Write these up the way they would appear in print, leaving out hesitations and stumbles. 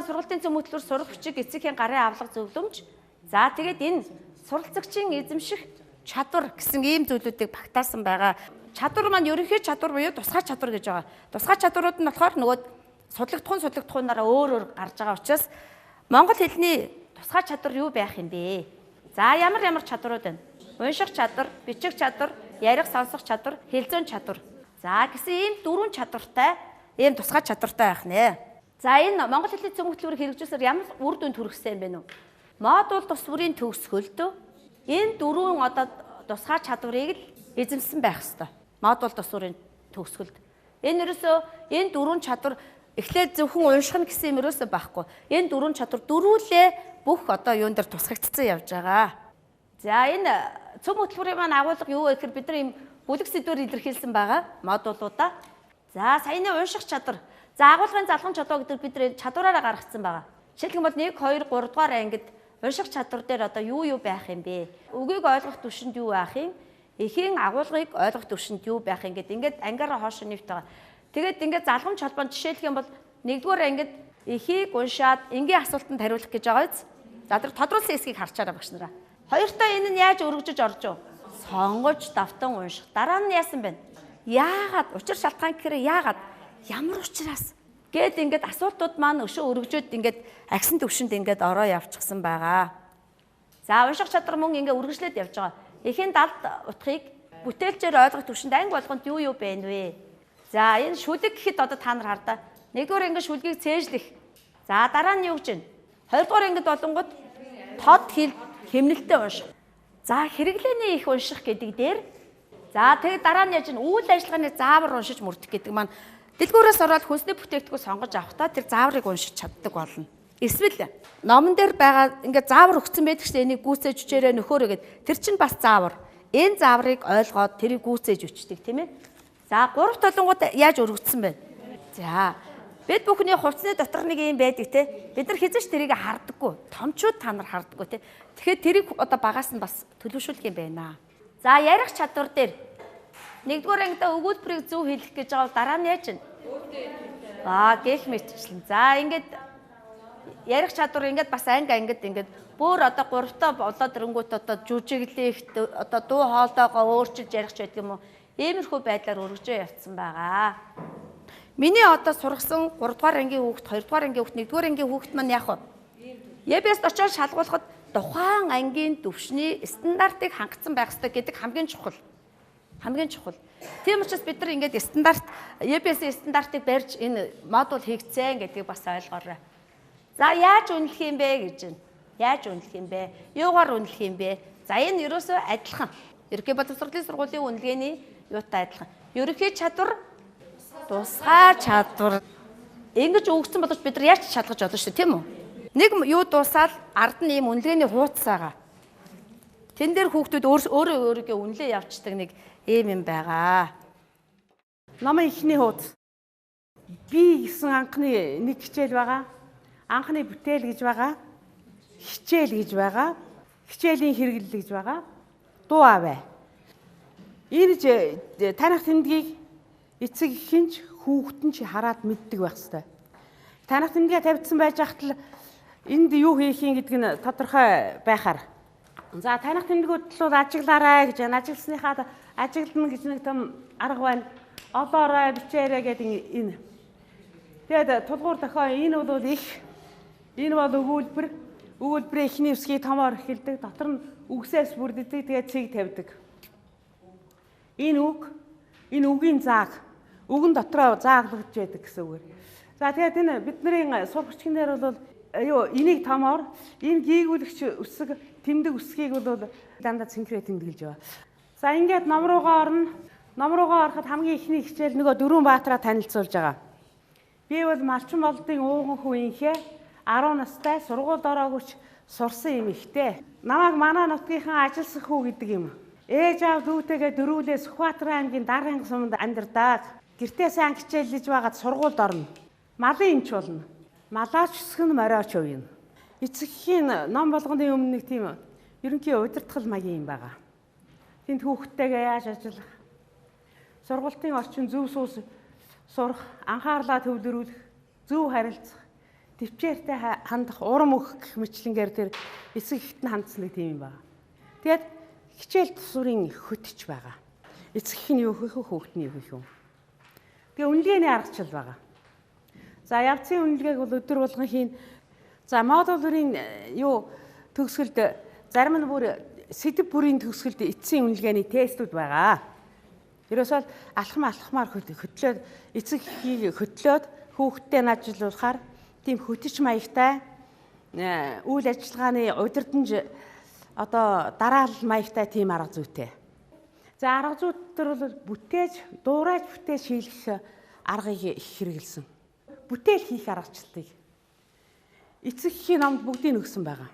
Сургалтын цөм хөтөлбөр сурах хүчиг эцэгхийн гарын авлага зөвлөмж. За тэгээд энэ суралцагчийн эзэмших чадвар гэсэн ийм зүйлүүдийг багтаасан байгаа. Чадвар маань ерөнхий чадвар буюу тусгай чадвар гэж байгаа. Тусгай чадварууд нь болохоор нөгөө судлагдахуун судлагдахуунаараа өөр өөр гарч байгаа учраас монгол хэлний тусгай чадвар юу байх юм бэ? За ямар ямар чадварууд байна? Унших чадвар, бичих чадвар, ярих сонсох чадвар, хэлзүүн чадвар. За гэсэн ийм дөрвөн чадвартай, ийм тусгай чадвартай байх нэ. За энэ монгол хэлний цөм хөтөлбөрийг хэрэгжүүлсээр ямар үр дүнд хүргэсэн юм бэ нүү? Модуль тус бүрийн төгсгөлд энэ дөрвөн одоо тусгай чадварыг л эзэмсэн байх ёстой. Модуль тус бүрийн төгсгөлд. Энэ ерөөсөө энэ дөрвөн чадвар эхлээд зөвхөн унших нь гэсэн юм ерөөсөө байхгүй. Энэ дөрвөн чадвар дөрвүүлээ бүх одоо юун дээр тусгагдсан явж байгаа. За энэ цөм хөтөлбөрийн маань агуулга юу вэ гэхээр бид нар ийм бүлэг сэдвээр илэрхийлсэн байгаа модулуудаа. За саяны унших чадвар. За агуулгын залган чулуу гэдэг бид нар чадвараараа гаргацсан байгаа. Жишээлх юм бол 1 2 3 дугаар ангид унших чадвар дээр одоо юу юу байх юм бэ? Үгийг ойлгох түвшинд юу байх юм? Эхийн агуулгыг ойлгох түвшинд юу байх юм гэд ингээд ангиараа хоошо нэвт байгаа. Тэгээд ингээд залгамж холбоонд жишээлх юм бол 1-р ангид эхийг уншаад энгийн асуултанд хариулах гэж байгаа биз? За тэр тодруулсан хэсгийг харчаарай багш нараа. Хоёртоо энэ нь яаж өргөжөж орж вэ? Сонгож давтан унших. Дараа нь яасан бэ? Яагаад? Учир шалтгаан гэхээр яагаад? Ямар учраас? Гэт ингээд асуултууд маань өшөө өргөжөөд ингээд агсан төвшөнд ингээд ороо явчихсан байгаа. За унших чадвар мөн ингээд үргэлжлээд явж байгаа. Эхийн далд утгыг бүтээлчээр ойлгох төвшөнд анги болгонд юу юу байна вэ? За энэ шүлэг гэхэд одоо та нар хардаа. Нэгдүгээр ингээд шүлгийг цээжлэх. За дараа нь юу гэж байна? Хоёрдугаар ангид болонгод тод хэл хэмнэлтэд унших. За хэрэглээний их унших гэдэг дээр за тэгээд дараа нь яаж н үйл ажиллагааны заавар уншиж мөрдөх гэдэг маань дэлгүүрээс ороод хүнсний бүтээгдэхүүн сонгож авахдаа тэр зааврыг уншиж чаддаг болно. Эсвэл номон дээр байгаа ингээд заавар өгсөн байдаг чинь энийг гүйцээж өчээрээ нөхөөрэй гэд тэр чинь бас заавар. Энэ зааврыг ойлгоод тэрийг гүйцээж өчдөг тийм ээ. За гурав толонгууд яаж өргөцсөн бэ? За бид бүхний хувцсны дотор нэг юм байдаг те. Бид нар хэзээ ч тэрийг хардаггүй. Томчууд та нар хардаггүй те. Тэгэхээр тэрийг одоо багаас нь бас төлөвшүүлэх юм байна. За ярих чадвар дээр нэгдүгээр ангидаа өгүүлбэрийг зөв хэлэх гэж байгаа бол дараа нь яаж вэ? Аа гэх мэтчлэн. За ингээд ярих чадвар ингээд бас анги ангид ингээд бүр одоо гуравтаа болоод ирэнгүүт одоо жүжиглэх одоо дуу хоолойгоо өөрчилж ярих ч байдаг юм уу? Иймэрхүү байдлаар өргөжөө явцсан байгаа. Миний одоо сургасан 3 дугаар ангийн хүүхэд, 2 дугаар ангийн хүүхэд, 1 дугаар ангийн хүүхэд маань яах вэ? ЕБС-д очиод шалгуулахад тухайн ангийн түвшний стандартыг хангацсан байх ёстой гэдэг хамгийн чухал. Хамгийн чухал. Тийм учраас бид нар ингээд стандарт ЕБС-ийн стандартыг барьж энэ модуль хийгдсэн гэдгийг бас ойлгоорой. За яаж үнэлэх юм бэ гэж байна. Яаж үнэлэх юм бэ? Юугаар үнэлэх юм бэ? За энэ ерөөсөө адилхан. Ерөнхий боловсролын сургуулийн үнэлгээний юутай адилхан. Ерөнхий чадвар, тусгай чадвар. Ингэж өгсөн боловч бид нар яаж шалгаж болно шүү дээ, тийм үү? Нэг юу дуусаад ард нь ийм үнэлгээний хууц байгаа. Тэн дээр хүүхдүүд өөрөө өөрийгөө үнэлээ явцдаг нэг ийм юм байгаа. Номын эхний хуудас. Би гэсэн анхны нэг хичээл байгаа. Анхны бүтээл гэж байгаа. Хичээл гэж байгаа. Хичээлийн хэрэглэл гэж байгаа. Дуу аваа. Энэ таних тэмдгийг эцэг эхэн ч хүүхэд нь ч хараад мэддэг байх ёстой. Таних тэмдгээ тавьдсан байж хат л энд юу хийх юм гэдг нь тодорхой байхаар. За таних тэмдгүүд л ажиглаарай гэж байна. Ажигласныхаа ажиглана гэж нэг том арга байна. Олоорой, бичээрэй гэдэг энэ. Тэгээд тулгуур дохио энэ бол их. Энэ бол өгүүлбэр. Өгүүлбэрийн эхний үсгийг томоор эхэлдэг. Дотор нь үгсээс бүрддэг. Тэгээд цэг тавьдаг. Энэ үг, энэ үгийн зааг. Үгэн дотроо зааглагдж байдаг гэсэн үгээр. За тэгээд энэ бидний сурах хүчнэр бол Юу энийг томоор энэ гийгүүлэгч үсэг тэмдэг үсгийг бол дандаа цэнхрээ тэмдэглэж байгаа. За ингээд ном руугаа орно. Ном руугаа ороход хамгийн эхний хичээл нөгөө дөрвөн баатраа танилцуулж байгаа. Би бол Малчин болдын ууган хүү инхээ 10 настай сургуульд ороогүйч сурсан юм ихтэй. Намайг манай нутгийнхан ажилсан хүү гэдэг юм. Ээж аав дүүтэйгээ дөрвөлээ Сүхбаатар аймгийн Дархан суманд амьдардаг. Гэртээ сайн хичээллэж байгаад сургуульд орно. Малын эмч болно. Малаач өсгөн мориоч өвнө. Эцэг эхийн ном болгоны өмнө нэг тийм ерөнхий удирдгал маягийн юм байгаа. Тэнд хүүхдтэйгээ яаж ажиллах, сургалтын орчин зөв суус сурах, анхаарлаа төвлөрүүлэх, зөв харилцах, төвчээртэй хандах, урам өгөх гэх мэтлэнгээр тэр эцэг эхэд нь хандсан нэг тийм юм байна. Тэгээд хичээл төсвөрийн хөтөч байгаа. Эцэг эх нь юу хийх вэ, хүүхэд нь юу хийх вэ? Тэгээ үнэлгээний аргачлал байгаа. За явцын үнэлгээг бол өдөр болгон хийн. За модулын юу төгсгөлд зарим нь бүр сэдэв бүрийн төгсгөлд эцсийн үнэлгээний тестүүд байгаа. Ерөөсөө алхам алхмаар хөтлөөд эцэг эхийг хөтлөөд хүүхдтэй ажиллуулахаар тийм хөтөч маягтай үйл ажиллагааны удирдамж одоо дараалал маягтай тийм арга зүйтэй. За арга зүйд төр бол бүтээж дуурайж бүтээж шийдэх аргыг их хэрэгэлсэн. Бүтээл хийх аргачлалыг эцэг эхийн номд бүгдийг өгсөн байгаа.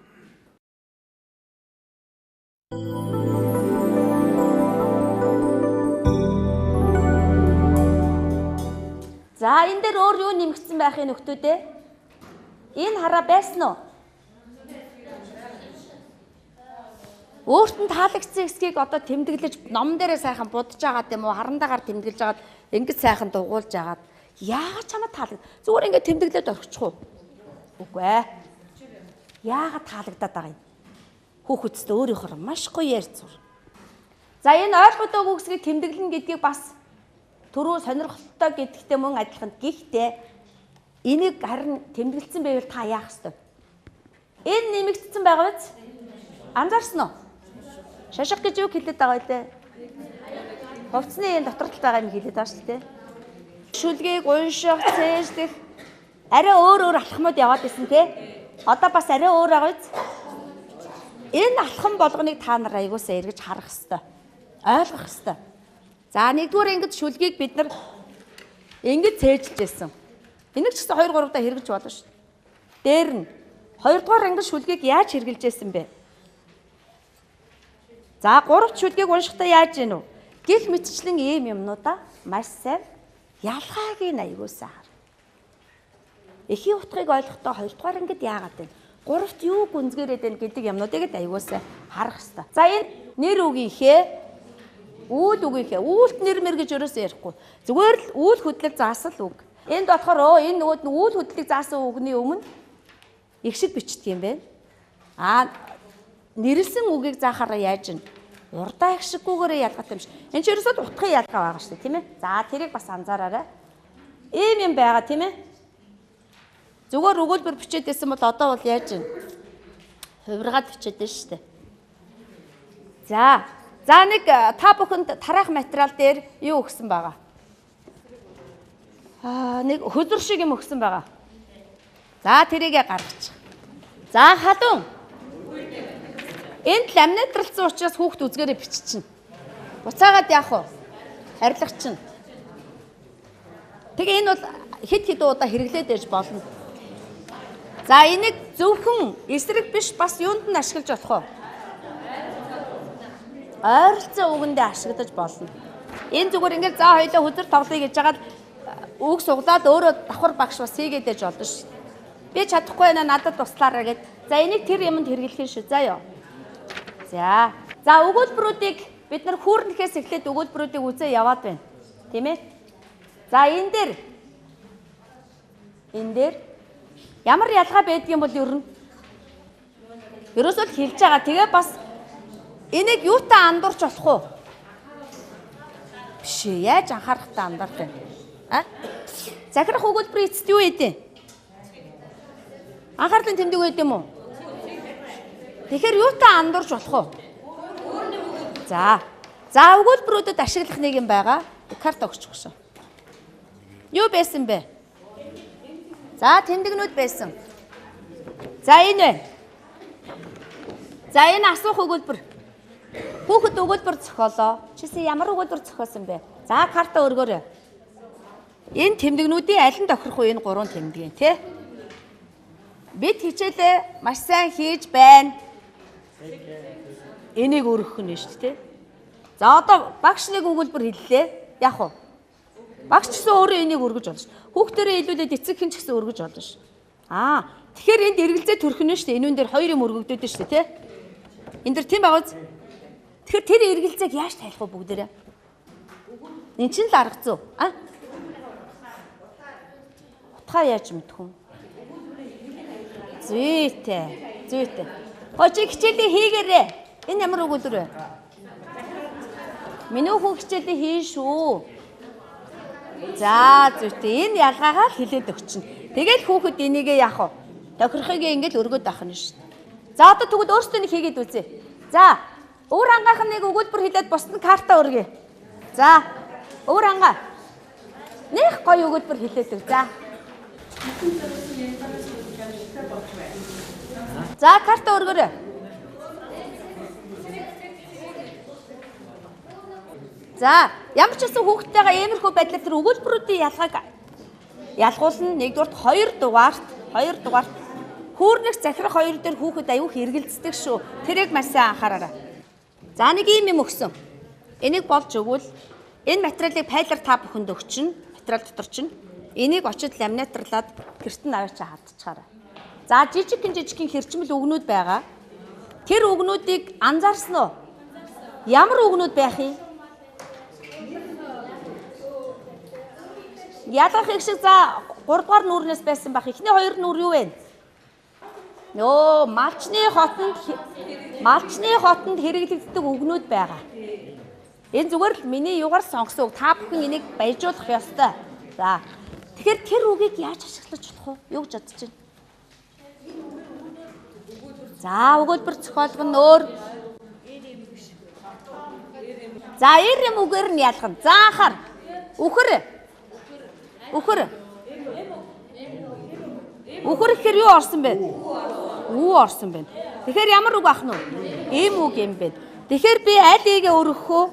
За энэ дээр өөр юу нэмэгдсэн байх юм нөхдүүд ээ? Энэ хараа байсан уу? Өөрт нь таалагдсан хэсгийг одоо тэмдэглэж ном дээрээ сайхан будж агаад юм уу? Харандагаар тэмдэглэж агаад ингэж сайхан дугуулж агаад яагаад чамд таалагд? Зүгээр ингэ тэмдэглээд орчих уу? Үгүй ээ. Яагаад таалагдаад байгаа юм? Хүүхэдтэй өөрийнхөө маш гоё ярьцур. За энэ ойлгодоогүй хэсгийг тэмдэглэнэ гэдгийг бас түрүү сонирхолтой гэдэгтэй мөн адилхан. Гэхдээ энийг харин тэмдэглэсэн байвал та яах ёстой? Энэ нэмэгдсэн байгаа биз? Анзаарсан уу? Шаших гэж юу хэлээд байгаа вэ? Хувцсны энэ дотор талд байгаа юм хэлээд байгаа шүү дээ. Шүлгийг унших, цээжлэх арай өөр өөр алхмууд яваад исэн тий. Одоо бас арай өөр байгаа биз? Энэ алхам болгоныг та нар аягуулсаа эргэж харах ёстой. Ойлгох ёстой. За нэгдүгээр ингэж шүлгийг бид нар ингэж цээжилж байсан. Энийг ч гэсэн 2 3 удаа хэрэгжилж болно шүү. Дээр нь хоёрдугаар ангид шүлгийг яаж хэрэгжилж байсан бэ? За гуравт шүлгийг уншихдаа яаж гинүү? Гэх мэтчлэн ийм юмнуудаа маш сайн ялгааг нь аягуулсаа хар. Эхийн утгыг ойлгохдоо хоёрдугаар ангид яагаад вэ? Гуравт юу гүнзгийрээд байна гэдэг юмнуудыг л аягуулсаа харах ёстой. За энэ нэр үгийнхээ үйл үгийнхээ үйлт нэр мэр гэж ерөөсөө ярихгүй. Зүгээр л үйл хөдлөл заасан л үг. Энд болохоор энэ нөгөөд нь үйл хөдлөлийг заасан үгний өмнө их шиг бичдэг юм байна. Аа нэрлсэн үгийг заахаараа яаж вэ? Урдаа их шиггүйгээрээ ялгаатай юм шиг. Энд чинь ерөөсөө утгын ялгаа байгаа шүү дээ, тийм ээ? За тэрийг бас анзаараарай. Ийм юм байгаа, тийм ээ? Зүгээр өгүүлбэр бичээд байсан бол одоо бол яаж вэ? Хувиргаад бичээд байна шүү дээ. За. За нэг та бүхэнд тараах материал дээр юу өгсөн байгаа? Аа нэг хөлөр шиг юм өгсөн байгаа. За тэрийгэ гаргачих. За халуун. Энд ламинатрлцсан учраас хүүхд үзгээрээ биччихнэ. Буцаагаад яах вэ? Арилгах чинь. Тэгээ энэ бол хэд хэд удаа хэрэглээд байж болно. За энийг зөвхөн эсрэг биш бас юунд нь ашиглаж болох вэ? Ойролцоо үгэндээ ашиглаж болно. Энэ зүгээр ингээд за хоёлоо хөзөр тоглоё гэж жагаад үг суглаад өөрөө давхар багш бас хийгээд байж болно шүү. Би чадахгүй байна надад туслаарай гэд. За энийг тэр юмд хэрэглэх юм шүү. За ёо. За. За өгүүлбэрүүдийг бид нар хүүрнэхээс эхлээд өгүүлбэрүүдийг үзээ яваад байна. Тийм ээ? За энэ дээр ямар ялгаа байдгийн бол ер нь ерөөсөө л хэлж байгаа. Тэгээ бас энийг юутай андуурч болох вэ? Биш ээ, яаж анхаарахтай андарах вэ? А? Захирах өгүүлбэрийн эцэст юу хийдэ? Анхаарлын тэмдэг байд юм уу? Тэгэхээр юутай андуурч болох вэ? За. За өгүүлбэрүүдэд ашиглах нэг юм байгаа. Карт өгчих гэсэн. Юу байсан бэ? За тэмдэгнүүд байсан. За энэ байна. За энэ асуух өгүүлбэр. Хүүхэд өгүүлбэр зохиолоо. Чисэн ямар өгүүлбэр зохиосон бэ? За карта өргөөрэй. Энэ тэмдэгнүүдийн аль нь тохирох вэ? Энэ гурван тэмдгийн тий? Бид хичээлээ маш сайн хийж байна. Энийг өргөх нь шүү дээ. За одоо багш нэг өгүүлбэр хэллээ. Яг уу? Багш ч гэсэн өөрөө энийг өргөж болно шүү. Хүүхдэрээ илүүлээд эцэг хэн ч гэсэн өргөж болно шүү. Аа, тэгэхээр энд эргэлзээ төрөх нь шүү дээ. Энэ үн дээр хоёр юм өргөгдөд шүү дээ, тий? Энд дэр тийм байгаа биз? Тэгэхээр тэр эргэлзээг яаж тайлах вэ бүгдээрээ? Энд чинь л арга зүй. А? Утгаа яаж мэдэх вэ? Зүйтэй. Зүйтэй. Хожи хичээлээ хийгээрэй. Энэ ямар өгүүлбэр вэ? Миний хүү хичээлээ хийн шүү. За зүйтэй. Энэ ялгаагаа л хэлээд өгчнө. Тэгэл хүүхэд энийгээ яах вэ? Тохирохыг ингээд өргөд авах нь шүү. За одоо тэгвэл өөрсдөө нэг хийгээд үзье. За өвөр хангаах нэг өгүүлбэр хэлээд бусд нь карта өргөе. За өвөр хангаа. Нэх гоё өгүүлбэр хэлээд өг. За. За карта өргөөрэй. За ямар ч гэсэн хүүхдтэйгээ иймэрхүү байдлаар тэр өгүүлбэрүүдийн ялгааг ялгуулна. Нэгдүгürt, хоёрдугаарт хүүрнэх захирах хоёр дээр хүүхэд аюух эргэлздэг шүү. Тэрийг маш сайн анхаараарай. За нэг ийм юм өгсөн. Энийг болж өгвөл энэ материалыг файлаар та бүхэнд өгчнө. Материал дотор чинь энийг очид ламинатрлаад гэрт нь аваачаа хавдчихаарай. За жижигхэн хэрчмэл үгнүүд байгаа. Тэр үгнүүдийг анзаарсан уу? Ямар үгнүүд байх юм? Ялгах их шиг за 3 дугаар нүүрнээс байсан байх. Эхний хоёр нүүр юу вэ? Нөө малчны хотонд хэрэглэгддэг үгнүүд байгаа. Энэ зүгээр л миний югаар сонгосон үг. Та бүхэн энийг баяжуулах ёстой. За. Тэгэхээр тэр үгийг яаж ашиглаж болох вэ? Юу гэж бодож байна? За өгүүлбэр зохиолго нь өөр. За эр юм үгээр нь ялгана. За анхаар. Үхэр. Үхэр. Үхэр гэхээр юу орсон бэ? Үү орсон байна. Тэгэхээр ямар үг ах нь вэ? Эм үг юм бэ. Тэгэхээр би аль эгээ өргөх үү?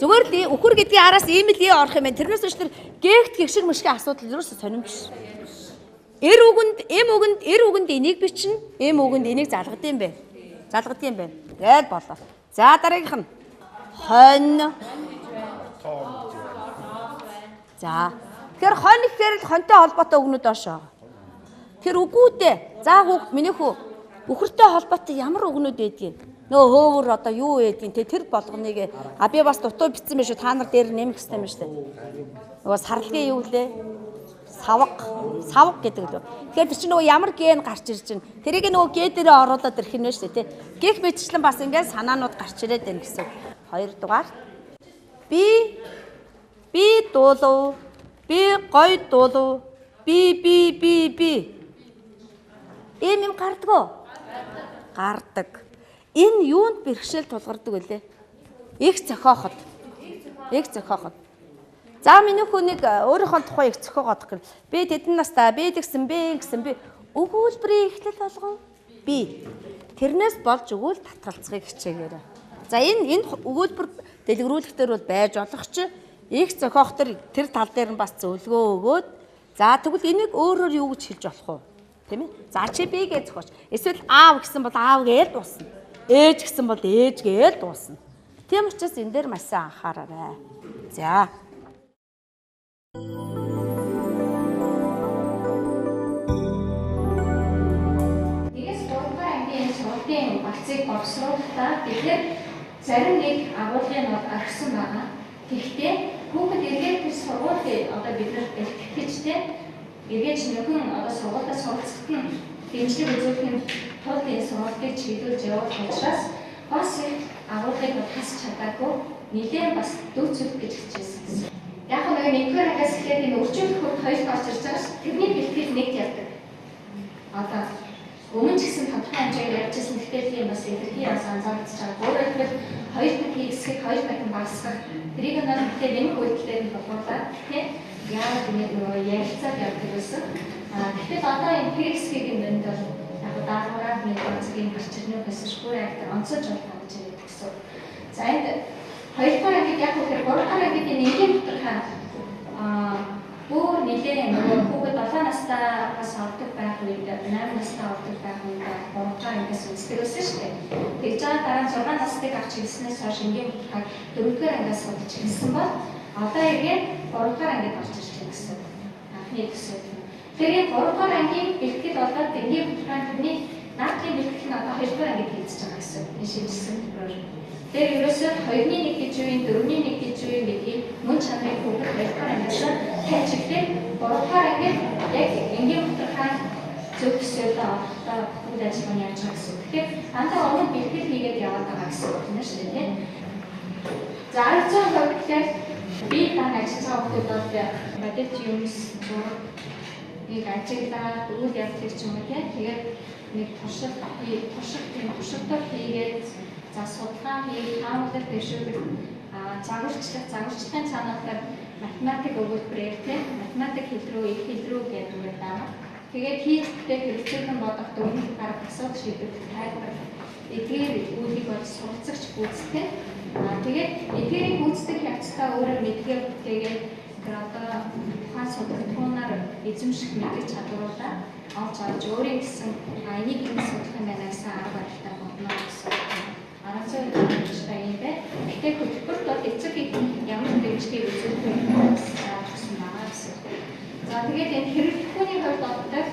Зүгээр л үхэр гэдгийн араас ийм л ээ орох юм байна. Тэрнээс биш тэр гээгт гэгшиг мөшгийн асуудал ерөөсөө сонирн биш. Эр үгэнд, эм үгэнд, эр үгэнд энийг бичнэ, эм үгэнд энийг залгад юм бэ. Залгад юм бэ. Тэгээд болоо. За дараагийнх нь хонь. За. Тэгэхээр хонь гэхээр л хонтой холбоотой үгнүүд доош байгаа. Тэр үгүүдээ. За хүүхд миний хүү үхэртэй холбоотой ямар үгнүүд байдгийг. Нөө хөөвөр одоо юу байдгийг те тэр болгоныг а би бас дутуу бичсэн байх шүү. Та нар дээр нэмэх хэрэгтэй юм шүү дээ. Нөгөө сарлагын юу лээ? Савга. Савга гэдэг л. Тэгэхээр тэр чинь нөгөө ямар ген гарч ирж байна. Тэрийг нөгөө г дээрээ оруулаад ирэх юм шүү дээ, тэ. Гэх мэтчлэн бас ингээд санаанууд гарч ирээд байна гэсэн. Хоёрдугаар би дуулав. Би гой дуулав. Би би би би. Ийм юм гардгөө? Гардаг. Энэ юунд бэрхшээл тулгардаг вүлээ? Их зохиоход. Их зохиоход. За миний хүү нэг өөрийнхөө тухай их зохиогоодох гэх. Би тэдэн настай, би тэгсэн, би ингэсэн, би өгүүлбэрийн эхлэл болгон би. Тэрнээс болж өгвөл татгалцахыг хичээгээрэй. За энэ өгүүлбэр дэлгэрүүлэх дээр бол байж болох ч их зохиох тэр тал дээр нь бас зөвлөгөө өгөөд за тэгвэл энийг өөрөөр юу гэж хэлж болох вэ? Тийм ээ? За чи би гэж зохиоч. Эсвэл аав гэсэн бол аав гээл дуусна. Ээж гэсэн бол ээж гээл дуусна. Тийм учраас энэ дээр маш сайн анхаараарай. За. Нэгээс 3 дугаар ангийн сургуулийн багцыг боловсруулахдаа бид нэр зарим нэг агуулгын бол орхисон байгаа. Тэгэхдээ хүүхэд эргээд тэр сургуулийг одоо бид нар бэлтгэх гэж те эргэж нөхөн одоо сургуультай суралцахад нь дэмжлэг үзүүлэхийн тулд энэ сургалтыг чиглүүлж явуулах учраас бас их агуулгыг бол хасч чадаагүй нэлээд бас дүүцүүлэх гэж хичээсэн гэсэн. Яг нэг нэгдүгээр ангиас эхлээд энэ өрчүүлэх хүрт хоёрт орж ирж байгаа ш. Тэрний бэлтгэл нэгт явдаг. Одоо өмнө ч гэсэн тодорхой хэмжээгээр явж ирсэн. Гэхдээ тийм бас илэрхий бас анзаарч байгаа. Өөрөөр хэлбэл хоёр дахин хэсгийг хоёр дахин багасгах. Тэрийг нь тэгэхээр нэмэх үйлдэлээр нь боловлаа. Тийм. Яагаад ингэ нөгөө ярилцаад явдаг байсан. Гэтэл одоо энэ тэр хэсгийг нь бол яг даалгавраар нэг онцгийн гарч ирнэ гэсэн шгүй яг тэр онцож болно гэж хэлдэг гэсэн. За энд хоёрдугаар анги яг үхээр гуравдугаар анги энэ энгийн бутархаа бүр нэлээ нөгөө хүүхэд 7 настайгаас ордог байх үед 8 настай ордог байх үед 3 дугаар ангиас үздэг байсан шүү дээ. Тэгж байгаа дараа нь 6 настайг авч ирснээс хойш энгийн бутархааг 4 дугаар ангиас судалж ирсэн бол одоо эргээд 3 дугаар ангид орж ирж байна гэсэн. Анхны төсөөл. Тэгэхээр 3 дугаар ангийн бэлтгэл болоод энгийн бутархаан тэрний наадлийн бэлтгэл нь одоо 2 дугаар ангид хийгдэж байгаа гэсэн. Энэ шинжилсэн төлбөрөөр. Тэр ерөөсөө 2-ны 1 гэж юу юм, 4-ний 1 гэж юу юм гэдгийг мөн чанарын хүүхэд 2 дугаар ангиас тавьж эхлээд 3 дугаар ангид яг энгийн бутархаан зөв төсөөлөө орохдоо үйл ажиллагаа яаж байгаа гэсэн. Тэгэхээр дандаа өмнө бэлтгэл хийгээд яваад байгаа гэсэн үг юм шүү дээ, тийм. За 100% гэхээр би дан ажиллаж байгаа хүмүүс бол бодит юмс зургийг ажиглаад үйл явдлыг ч юм уу тийм. Тэгээд нэг туршилт тийм туршилтаар хийгээд за судалгаа хийх, таамаглал дэвшүүлэх, загварчлах, загварчлахын цаана болохоор математик өгүүлбэрээр тийм математик хэл рүү, их хэл рүү гэдэг үг байна. Тэгээд хийж бүтээх хэрэгцээхэн бодох, дүгнэлт гаргах, асуудал шийдвэрлэх тайлбар эдгээр үйлийг бол суралцагч гүйцэтгэх. Тэгээд эдгээрийг гүйцэтгэх явцдаа өөрөө мэдлэгээ бүтээгээд тэр одоо тухайн судалгаанаар эзэмших мэдлэг чадваруудаа олж авч өөрийн гэсэн энийг ингэ судлах юм байна гэсэн арга барилтай болно гэсэн. 100% хүчтэй юм байна. Гэхдээ хөтөлбөрт бол эцэг их ямар дэмжлэгийг үзүүлэх вэ гэж өгсөн байгаа гэсэн. За тэгээд энэ хэрэглэхүүний хувьд боддог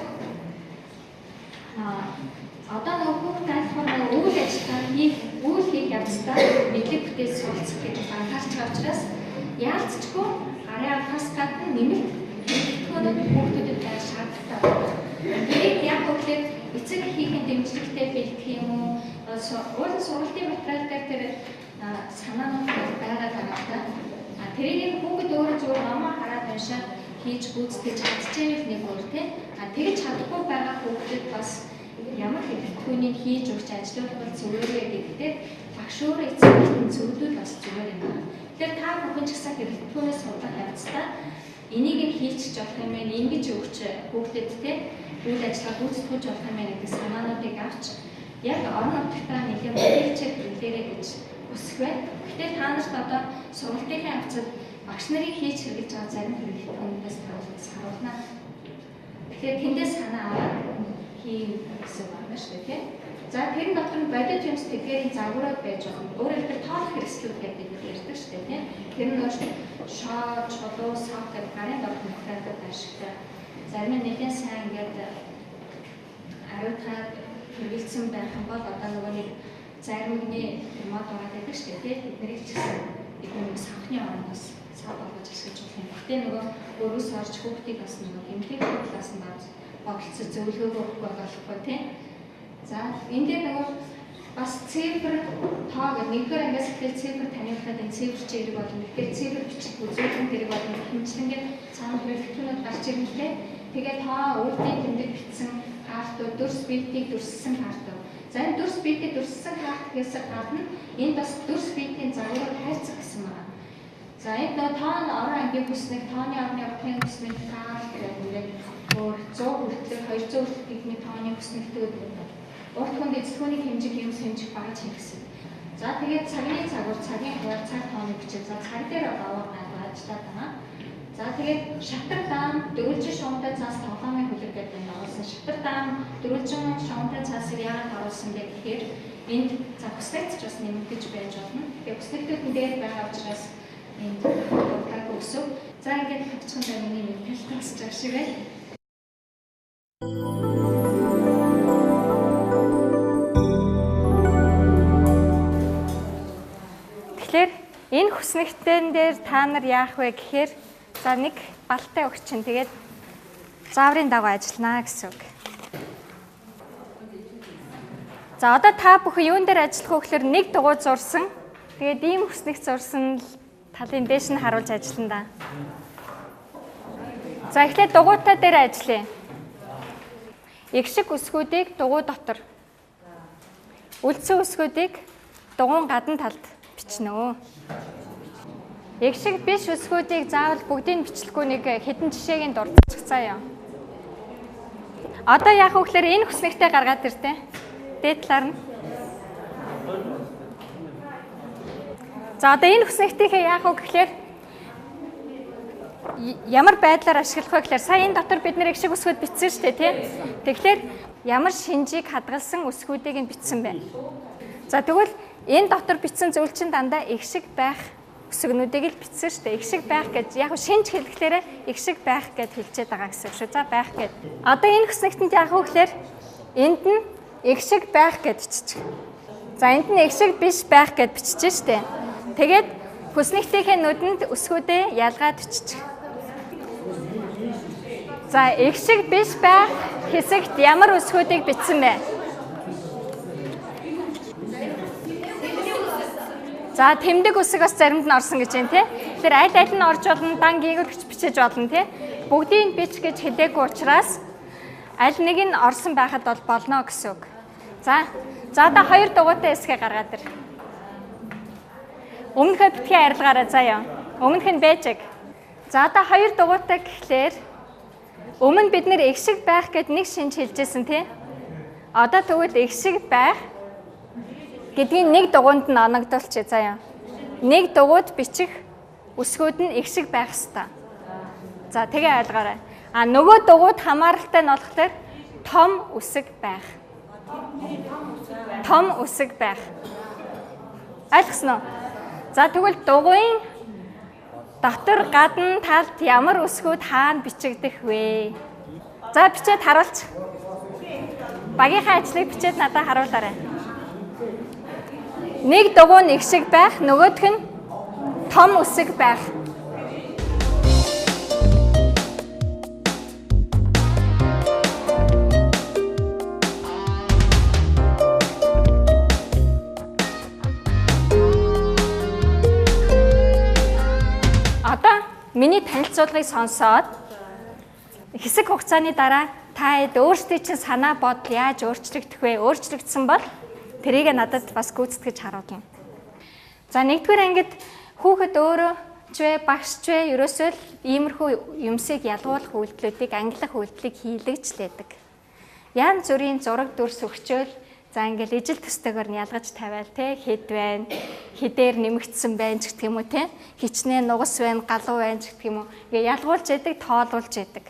одоо нөгөө хүүхд айлхаар нөгөө үйл ажиллагаа хийх, үйл хийх явцдаа мэдлэг бүтээл суралцах гэдэг анхаарч байгаа учраас яалцчгүй гарын авахаас гадна нэмэлт хэрэглэхүүнүүд хүүхдүүдэд байх шаардлагатай байна. Тэрийг яг үгээр эцэг эхийн дэмжлэгтэй бэлтгэх юм уу? Уул сургалтын материал дээр тэр санаанууд байгаад байгаа та. Тэрийг хүүхэд өөрөө зүгээр номоо хараад уншаад хийж гүйцэтгэж чадчихвэл нэг өөр тийм. Тэгж чадахгүй байгаа хүүхдэд бас ямар хэрэглэхүүнийг хийж өгч ажилуулбал зүгээрээ гэдэгтээ багш өөрөө эцэг эхийн зөвлөл бас зүгээр юм байна. Тэгэхээр та бүхэн ч гэсэн хэрэглэхүүнээс судлах явцдаа энийг нь хийчих жоох юм байна, ингэж өгч хүүхдэд тийм үйл ажиллагаа гүйцэтгэж болох юм байна гэдэг санаануудыг авч яг орон нутагтаа нэлээд бүтээлчээр хэрэглээрэй гэж хүсэх байна. Гэхдээ та нарт одоо сургалтын явцад багш нарын хийж хэрэглэж байгаа зарим хэрэглэхүүнээс харуулна. Тэгэхээр тэндээс санаа аваад хийн гэсэн байна шүү дээ, тийм. За тэрэн дотор нь бодит юмс тэдгээрийн загварууд байж байгаа. Өөрөөр хэлбэл тоолох хэрэгслүүд гэдэг бид нар ярьдаг шүү дээ, тийм. Тэр нь өөрөөр шоо, чулуу, сав гэдэг гарын дорх материалууд ашигтай. Зарим нь нэлээд сайн ингээд ариутгаад хэрэгэлсэн байх юм бол одоо нөгөө нэг заримгны мод ороод байдаг шүү дээ, тийм. Тэднийг ч гэсэн бид нэг савхны оронд бас сав болгож ашиглаж болох юм. Гэтэ нөгөө өрөөс орж хүүхдийг бас нөгөө эмнэлэг талаас нь боголцож зөвлөгөөгөө өгөхгүй болохгүй, тийм. За энэ дээр нөгөө бас цифр тоо гэх нэгдүгээр ангиас эхлээд цифр таниулахад энэ цифр чи хэрэг болно. Тэгэхээр цифр бичих үзүүлэн хэрэг болно. Хэмжлэнгээр цаана хэрэглэхүүнүүд гарч ирнэ лээ. Тэгээд тоо үрдийн тэмдэг бичсэн картууд, дүрс биетийг дүрссэн картууд. За энэ дүрс биетийг дүрссэн карт гэхээс гадна энд бас дүрс биетийн загварууд хайрцаг гэсэн байна. За энд нөгөө тоо нь орон ангийн бүсник, тооны орны утгын бүсник, карт гэдэг ингээд өөр 100 хүртэлх, 200 хүртэлх гэх тооны бүснэгтүүд урт хүнд эзлэхүүнийг хэмжих юм хэмжих багаж хэрэгсэн. За тэгээд цагны цагуур, цагийн хуваар, цаг тооны бичиг. За цаг дээр даваа ажиллаад байгаа. За тэгээд шатар даам, дөрвөлжин шуумтай цаас тоглоомын хүлэг гэдэг нь оруулсан. Шатар даам, дөрвөлжин шуумтай цаасыг яагаад оруулсан бэ гэхээр энд за хүснэгт ч бас нэмэгдэж байж болно. Тэгээд хүснэгтүүд нь дээр байгаа учраас энд дуртаагүй өсөв. За ингээд хавчхан миний мэдээлэл тасч байгаа шиг байна. Тэгэхээр энэ хүснэгтэн дээр та нар яах вэ гэхээр за нэг балтай өгч чинь тэгээд зааврын дагуу ажиллана гэсэн үг. За одоо та бүхэн юун дээр ажиллах вэ гэхээр нэг дугуй зурсан. Тэгээд ийм хүснэгт зурсан л талын дээш нь харуулж ажиллана да. За эхлээд дугуйтай дээр ажиллая. Иг шиг өсгүүдийг дугуй дотор, үлдсэн өсгүүдийг дугуйн гадна талд бичнэ. Эгшиг биш үсгүүдийг заавал бүгдийг бичлэхгүй нэг хэдэн жишээг нь дурдчих заяа. Одоо яах вэ гэхээр энэ хүснэгтээ гаргаад иртээ. Дээд талаар нь. За одоо энэ хүснэгтийнхээ яах вэ гэхээр ямар байдлаар ашиглах вэ гэхээр сая энэ дотор бид нэр эгшиг үсгүүд бичсэн шүү дээ, тий? Тэгэхээр ямар шинжийг хадгалсан үсгүүдийг нь бичсэн бэ? За тэгвэл энэ дотор бичсэн зүйл чинь дандаа эгшиг байх үсгнүүдийг л бичсэн шүү дээ. Эгшиг байх гэж яг шинж хэлэхлээрээ эгшиг байх гэд хэлчихэд байгаа гэсэн үг шүү. За байх гэд. Одоо энэ хүснэгтэнд яах вэ гэхээр энд нь эгшиг байх гэд биччих. За энд нь эгшиг биш байх гэд бичиж штэ. Тэгээд хүснэгтийнхээ нүдэнд өсгүүдээ ялгаад биччих. За эгшиг биш байх хэсэгт ямар өсгүүдийг бичсэн бэ? За тэмдэг үсэг бас заримд нь орсон гэж байна тий. Тэгэхээр аль аль нь орж болно, дан гийгүүлж бичиж болно тий. Бүгдийг бич гэж хэлээгүй учраас аль нэг нь орсон байхад бол болно гэсэн үг. За одоо хоёр дугуйтай хэсгээ гаргаад ир. Өмнөхөө битгий арилгаарай заяа. Өмнөх нь бэжэг. За одоо хоёр дугуйтай гэхлээр өмнө бид нэр эгшиг байх гэд нэг шинж хэлжсэн тий. Одоо тэгвэл эгшиг байх гэдгийг нэг дугуйнд нь оногдуулчих заяа. Нэг дугуйд бичих өсгүүд нь эгшиг байх ёстой. За тэгээ ойлгоорой. А нөгөө дугуйд хамааралтай нь болохоор том үсэг байх. Том үсэг байх. Ойлгосноо? За тэгвэл дугуйн дотор гадна талд ямар өсгүүд хаана бичигдэх вэ? За бичээд харуулчих. Багийнхаа ажлыг бичээд надад харуулаарай. Нэг дугуй нь эгшиг байх, нөгөөх нь том үсэг байх. Одоо миний танилцуулгыг сонсоод хэсэг хугацааны дараа та хэд өөрсдийн чинь санаа бодол яаж өөрчлөгдөх вэ? Өөрчлөгдсөн бол тэрийг надад бас гүйцэтгэж харуулна. За нэгдүгээр ангид хүүхэд өөрөө ч вэ, багш ч вэ, ерөөсөө л иймэрхүү юмсыг ялгуулах үйлдэлүүдийг, ангилах үйлдэлийг хийлгэж лээдэг. Янз бүрийн зураг дүрс өгчөөл за ингээл ижил төстэйгээр нь ялгаж тавиал те, хэд байна, хэдээр нэмэгдсэн байна ч гэх юм уу те, хичнээн нугас байна, галуу байна ч гэх юм уу. Ингээ ялгуулж яадаг, тоолуулж яадаг.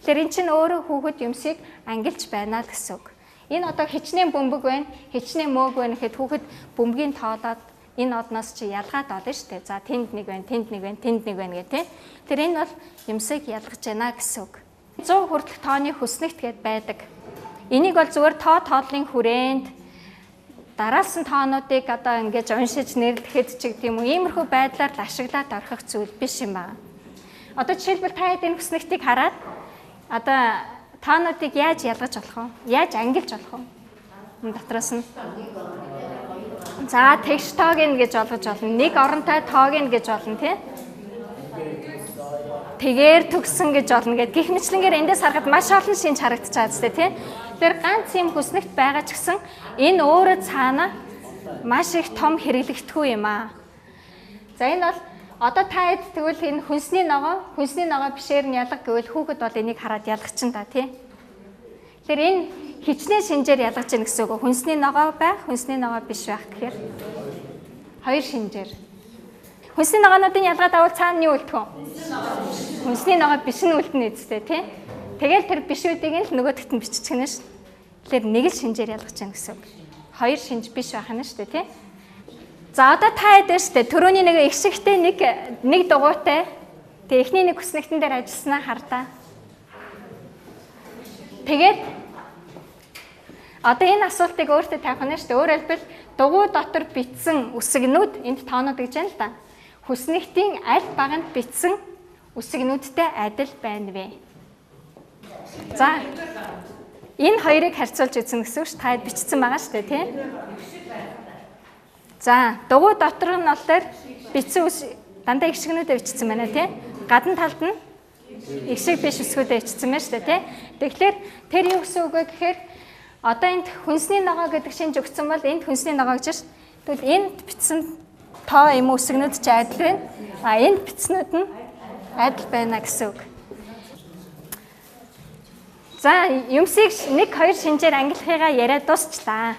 Тэгэхээр эн чинь өөрөө хүүхэд юмсыг ангилж байна л гэсэн үг. Энэ одоо хичнээн бөмбөг байна, хичнээн мөөг байна гэхэд хүүхэд бөмбөгийн тоолоод энэ одноос чи ялгаад олно шүү дээ. За тэнд нэг байна, тэнд нэг байна, тэнд нэг байна гэх те. Тэр энэ бол юмсыг ялгаж байна гэсэн үг. 100 хүртэлх тооны хүснэгт гээд байдаг. Энийг бол зүгээр тоо тооллын хүрээнд дараалсан тоонуудыг одоо ингэж уншиж нэрлэхэд ч гэдэг юм уу, иймэрхүү байдлаар л ашиглаад орхих зүйл биш юм байна. Одоо жишээлбэл та хэд энэ хүснэгтийг хараад одоо тоонуудыг яаж ялгаж болох вэ? Яаж ангилж болох вэ? Дотроос нь. За тэгш тоог нь гэж олгож болно. Нэг оронтой тоог нь гэж болно тий. Тэгээр төгсөн гэж олно гэд гих мэтлэнгээр эндээс харахад маш олон шинж харагдаж байгаа зү тий. Тэгэхээр ганц юм хүснэгт байгаа ч гэсэн энэ өөрөө цаана маш их том хэрэглэгдэхүү юм аа. За энэ бол одоо та хэд тэгвэл энэ хүнсний ногоо бишээр нь ялга гэвэл хүүхэд бол энийг хараад ялгачин та тий. Тэгэхээр энэ хичнээн шинжээр ялгаж яах гэсэн үг. Хүнсний ногоо байх, хүнсний ногоо биш байх гэхээр хоёр шинжээр. Хүнсний ногоонуудын ялгаад авал цаана юу үлдэх вэ? Хүнсний ногоо биш нь үлдэнэ үстэй тий. Тэгэл тэр бишүүдийг нь л нөгөөдөгт нь биччих нь ш. Тэгэхээр нэг л шинжээр ялгаж яах гэсэн үг. Хоёр шинж биш байх нь шүү дээ тий. За одоо та хэд шүү дээ. Төрөний нэг эгшигтэй нэг дугуйтай. Тэгээ эхний нэг хүснэгтэн дээр ажилласнаа хардаа. Тэгээд одоо энэ асуултыг өөртөө тавих нь шүү дээ. Өөрөөр хэлбэл дугуй дотор бичсэн үсгнүүд энд тоонууд гэж байна л да. Хүснэгтийн аль баганд бичсэн үсгнүүдтэй адил байна вэ? За энэ хоёрыг харьцуулж үзнэ гэсэн үг ш. Та бичсэн байгаа шүү дээ, тий? За дугуй дотор нь болохоор бичсэн үс дандаа эгшгнүүдээ бичсэн байна тий. Гадна талд нь эгшиг биш үсгүүдээ бичсэн байна шүү дээ тий. Тэгэхээр тэр юу гэсэн үг вэ гэхээр одоо энд хүнсний ногоо гэдэг шинж өгсөн бол энд хүнсний ногоо гэж ш. Тэгвэл энд бичсэн Тоо юм үсгнүүд ч адил байна. А энд бичснүүд нь адил байна гэсэн үг. За, юмсыг 1 2 шинжээр ангилахыгаа яриад дуусчлаа.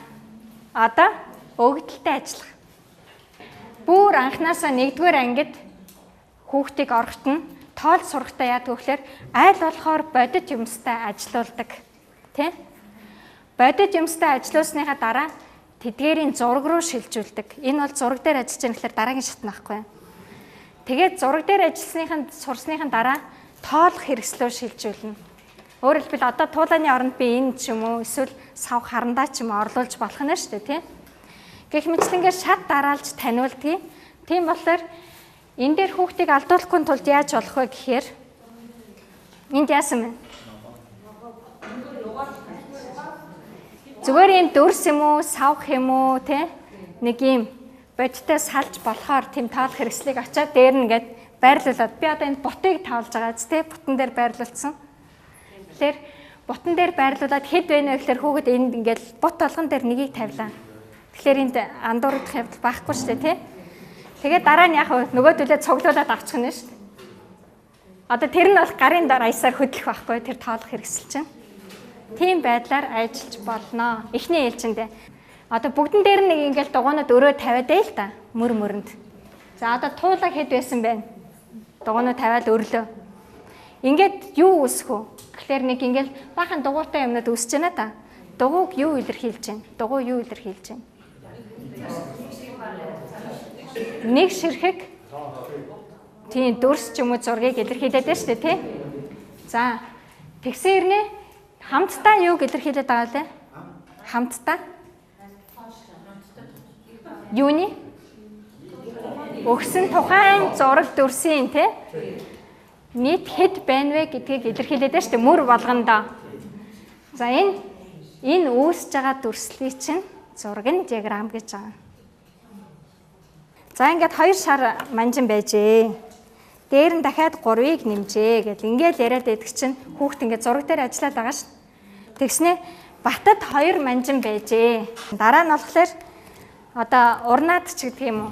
Одоо өгөгдөлтэй ажиллах. Бүр анханасаа 1-р ангид хүүхдийг орохт нь тоол сурахтаа яадаг вэ гэхээр аль болохоор бодит юмстай ажилуулдаг. Тэ? Бодит юмстай ажилуулсныхаа дараа тэдгээрийн зураг руу шилжүүлдэг. Энэ бол зураг дээр ажиллаж байгаа гэхээр дараагийн шат нахгүй. Тэгээд зураг дээр ажилласныхын сурсныхын дараа тоолох хэрэгслөө шилжүүлнэ. Өөрөөр хэлбэл одоо туулааны оронд би энэ ч юм уу эсвэл сав харандаа ч юм уу орлуулж болох нь шүү дээ, тийм. Гэх мэтлэнгээр шат дараалж таниулдгийг. Тийм болохоор энэ дээр хүүхдийг алдуулахгүй тулд яаж болох вэ гэхээр энд яасан бэ? Зүгээр ийм дүрс юм уу, савх юм уу, тийм нэг ийм бодиттой салж болохоор тийм тоолох хэрэгслийг очиад дээр нь ингээд байрлуулад би одоо энэ ботыг тавлж байгаа биз, тийм ботон дээр байрлуулсан. Тэгэхээр ботон дээр байрлуулад хэд байна вэ гэхээр хүүхэд энд ингээд бот болгон дээр нэгийг тавилаа. Тэгэхээр энд андуурах явдал байхгүй шүү дээ, тий? Тэгээд дараа нь яг нөгөөдөлөө цуглуулад авчих нь шүү дээ. Одоо тэр нь бол гарын дор аясаар хөдлөх байхгүй, тэр тоолох хэрэгсэл чинь. Тийм байдлаар ажиллаж болно. Эхний ээлжиндээ. Одоо бүгдэн дээр нэг ингээд дугуйнууд өрөө тавиад ээ л та. Мөр мөрөнд. За одоо туулаа хэд байсан бэ? Дугуйнууд тавиад өрлөө. Ингээд юу үүсэх вэ? Тэгэхээр нэг ингээл баахан дугуйтай юмнууд үүсэж байна та. Дугуйг юу илэрхийлж байна? Дугуй юу илэрхийлж байна? Нэг ширхэг тийм дүрс ч юм уу зургийг илэрхийлээд байна шүү дээ, тий? За тэгсэн хэрнээ хамтдаа юуг илэрхийлээд байгаа вэ? Хамтдаа юуны? Өгсөн тухайн зураг дүрсийн тий? Нийт хэд байна вэ гэдгийг илэрхийлээд байна шүү дээ мөр болгондоо. За энэ үүсэж байгаа дүрслэлийг чинь зураг нь диаграм гэж байгаа. За ингээд 2 шар манжин байжээ. Дээр нь дахиад 3-ыг нэмжээ гэл ингээл яриад байдаг чинь хүүхд ингээд зураг дээр ажиллаад байгаа шүү. Тэгснэ Батад 2 манжин байжээ. Дараа нь болохоор одоо урнаад ч гэдэг юм уу.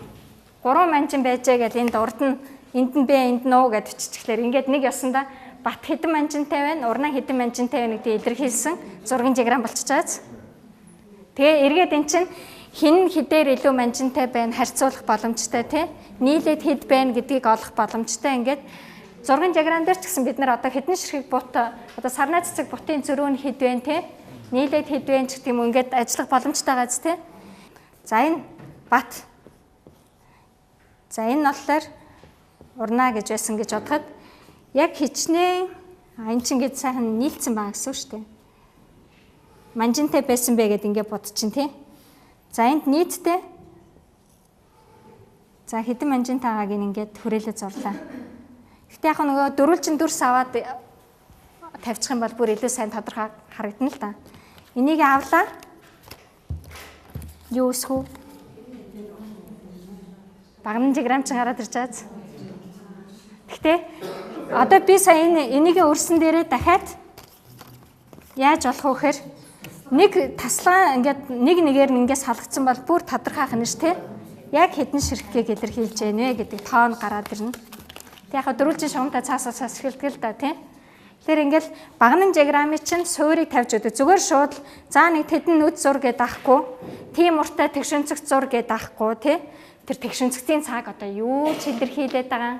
3 манжин байжээ гэл энд урд нь энд нь бэ энд нь уу гэд биччихлээр ингээд нэг ёсондоо бат хэдэн манжинтай байна, урнаа хэдэн манжинтай байна гэдгийг илэрхийлсэн зургийн диаграм болчихж байгааз. Тэгээ эргээд эн чинь хин хэдээр илүү манжинтай байна харьцуулах боломжтой тий. Нийлээд хэд байна гэдгийг олох боломжтой. Ингээд зургийн диаграм дээр ч гэсэн бид нар одоо хэдэн ширхэг бут одоо сарнай цэцэг бутын зөрүү нь хэд байна тий. Нийлээд хэд байна ч гэдэг юм ингээд ажиллах боломжтой байгааз тий. За энэ бат. За энэ болохоор урнаа гэж байсан гэж бодоход яг хичнээн энэ чинь ингээд сайхан нийлцсэн байгаа гэсэн үг шүү дээ. Манжинтай байсан бэ гэд ингээд бодчин тий. За энд нийтдээ за хэдэн манжинтай байгааг ингээд хүрээлээ зурлаа. Гэхдээ яг нөгөө дөрвөлжин дүрс аваад тавьчих юм бол бүр илүү сайн тодорхой харагдана л да. Энийг авлаа. Юу өсөх үү? Багнан диаграм чи гараад ирж байгааз. Гэхдээ одоо би сая энийг өрсөн дээрээ дахиад яаж болох вэ гэхээр нэг таслаа ингээд нэг нэгээр нь ингээд салгацсан бол бүр тодорхой ах нь ш тэ. Яг хэдэн ширхгийг илэрхийлж байна вэ гэдэг тоон гараад ирнэ. Тэг яг дөрвөлжин шугамтай цаасаа цаас эхэлдэг л да тий. Тэгэхээр ингээл багнан диаграмыг чинь суурийг тавьж өгдөг. Зүгээр шууд за нэг тэдэн нүд зур гэдээ ахгүй. Тийм уртай тэгш өнцөгт зур гэдээ ахгүй тий. Тэр тэгш өнцөгтийн цаг одоо юу ч илэрхийлээд байгаа.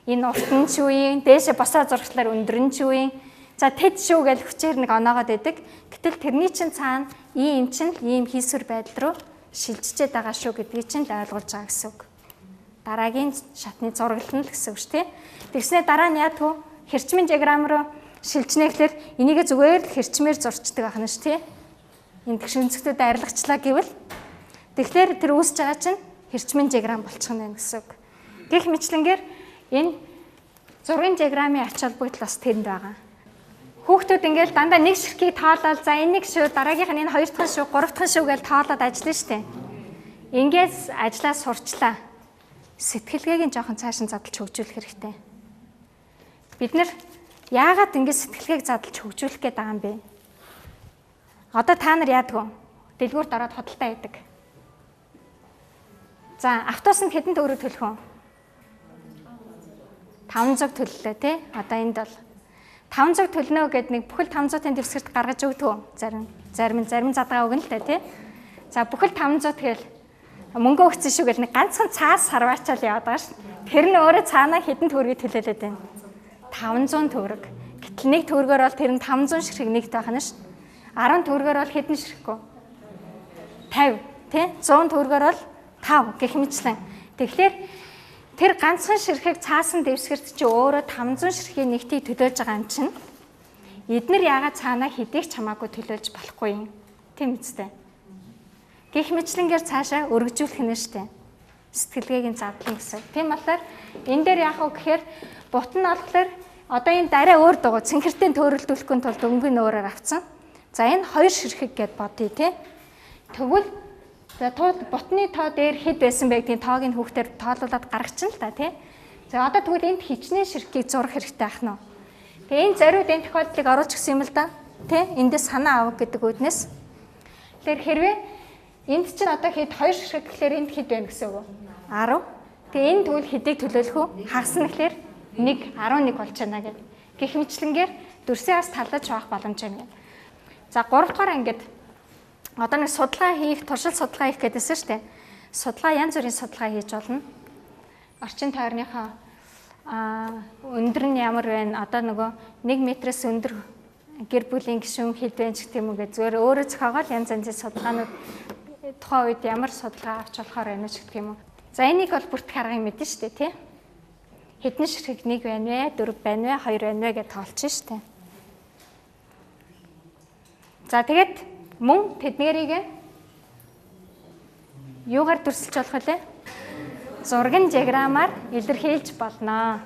Энэ урт нь ч юу юм, дээшээ босоо зурхлаар өндөр нь ч юу юм. За тэд шүү гэж хүчээр нэг оноогоод байдаг. Гэтэл тэрний чинь цаана ийм чинь ийм хийсвэр байдал руу шилжчихэд байгаа шүү гэдгийг чинь л ойлгуулж байгаа гэсэн үг. Дараагийн шатны зураглал нь л гэсэн үг шүү дээ. Тэгснээ дараа нь яадаг вэ? Хэрчмийн диаграм руу шилжнэ гэхэлэр энийгээ зүгээр л хэрчмээр зурчдаг байх нь шүү дээ. Энэ тэгш өнцөгтөд арилгачлаа гэвэл тэгэхээр тэр үүсэж байгаа чинь хэрчмийн диаграм болчих нь байна гэсэн үг. Гэх мэтлэнгээр энэ зургийн диаграмын ач холбогдол бас тэрэнд байгаа. Хүүхдүүд ингээл дандаа нэг ширхгийг тоолоод за энэ нэг шүү, дараагийнх нь энэ хоёр дахь шүү, гурав дахь шүү гэж тоолоод ажиллана шүү дээ. Ингээс ажиллаа сурчлаа. Сэтгэлгээг нь жоохон цааш нь задлж хөгжүүлэх хэрэгтэй. Бид нар яагаад ингэ сэтгэлгээг задлж хөгжүүлэх гээд байгаа юм бэ? Одоо та нар яадаг вэ? Дэлгүүрт ороод худалдаа хийдэг. За, автобусанд хэдэн төгрөг төлөх вэ? 500 төллөө тий. Одоо энд бол 500 төлнө гэд нэг бүхэл 500-ын дэвсгэрт гаргаж өгдөг үү? Зарим задгаа өгнө л та тий. За, бүхэл 500 тэгэл мөнгө өгсөн шүү гэл нэг ганцхан цаас сарваачаал яваад байгаа ш. Тэр нь өөрөө цаанаа хэдэн төгрөгийг төлөөлөд байна? 500 төгрөг. Гэтэл нэг төгрөгөөр бол тэр нь 500 ширхэг нэгт байх нь ш. 10 төгрөгөөр бол хэдэн ширхэг вэ? 50 тий? 100 төгрөгөөр бол 5 гэх мэтлэн. Тэгэхээр тэр ганцхан ширхэг цаасан дэвсгэрт чи өөрөө 500 ширхгийн нэгтийг төлөөж байгаа юм чинь эднэр яагаад цаанаа хэдийг ч хамаагүй төлөөлж болохгүй юм? Тийм үстэй. Гэх мэтлэнгээр цаашаа өргөжүүлэх нь шүү дээ. Сэтгэлгээг нь задлан гэсэн. Тийм болохоор энэ дээр яах вэ гэхээр бут нь болохоор одоо энэ дараа өөр дугуй цэнхэртэй төөрөлдүүлэхгүй тулд өнгө нь өөрөөр авцсан. За энэ хоёр ширхэг гэд бодъё те. Тэгвэл за туул бутны тоо дээр хэд байсан бэ гэдгийг тоог нь хүүхдээр тоолуулад гаргачихна л та тий. За одоо тэгвэл энд хичнээн ширхгийг зурах хэрэгтэй ах нь. Тэгээ энэ зориуд энэ тохиолдлыг оруулж гисэн юм л да. Тий? Эндээс санаа авах гэдэг үүднээс. Тэгэхээр хэрвээ энд чинь одоо хэд хоёр ширхэг гэхлээр энд хэд байна гэсэн үг үү? 10. Тэгээ энэ тэгвэл хэдийг төлөөлөх үү? Хагас нь гэхлээр 1 11 болж байна гэх. Гэх мэтлэнгээр дүрсээс талаж авах боломж байна гэх. За 3 дугаар ангид одоо нэг судалгаа хийх, туршил судалгаа хийх гэдээсэн шүү дээ. Судалгаа янз бүрийн судалгаа хийж болно. Орчин тойрныхоо өндөр нь ямар байна? Одоо нөгөө 1 метрээс өндөр гэр бүлийн гишүүн хэд байна ч гэх юм уу гэж зүгээр өөрөө зохиогоол янз янзын судалгаанууд тухайн үед ямар судалгаа авч болохоор байна ч гэх юм уу. За энийг бол бүртгэх аргыг мэднэ шүү дээ, тий? Хэдэн ширхэг 1 байна вэ, 4 байна вэ, 2 байна вэ гэж тоолчих шүү дээ. За тэгээд мөн тэднэрийг юугаар дүрсэлж болох вэ? Зургийн диаграммаар илэрхийлж болно.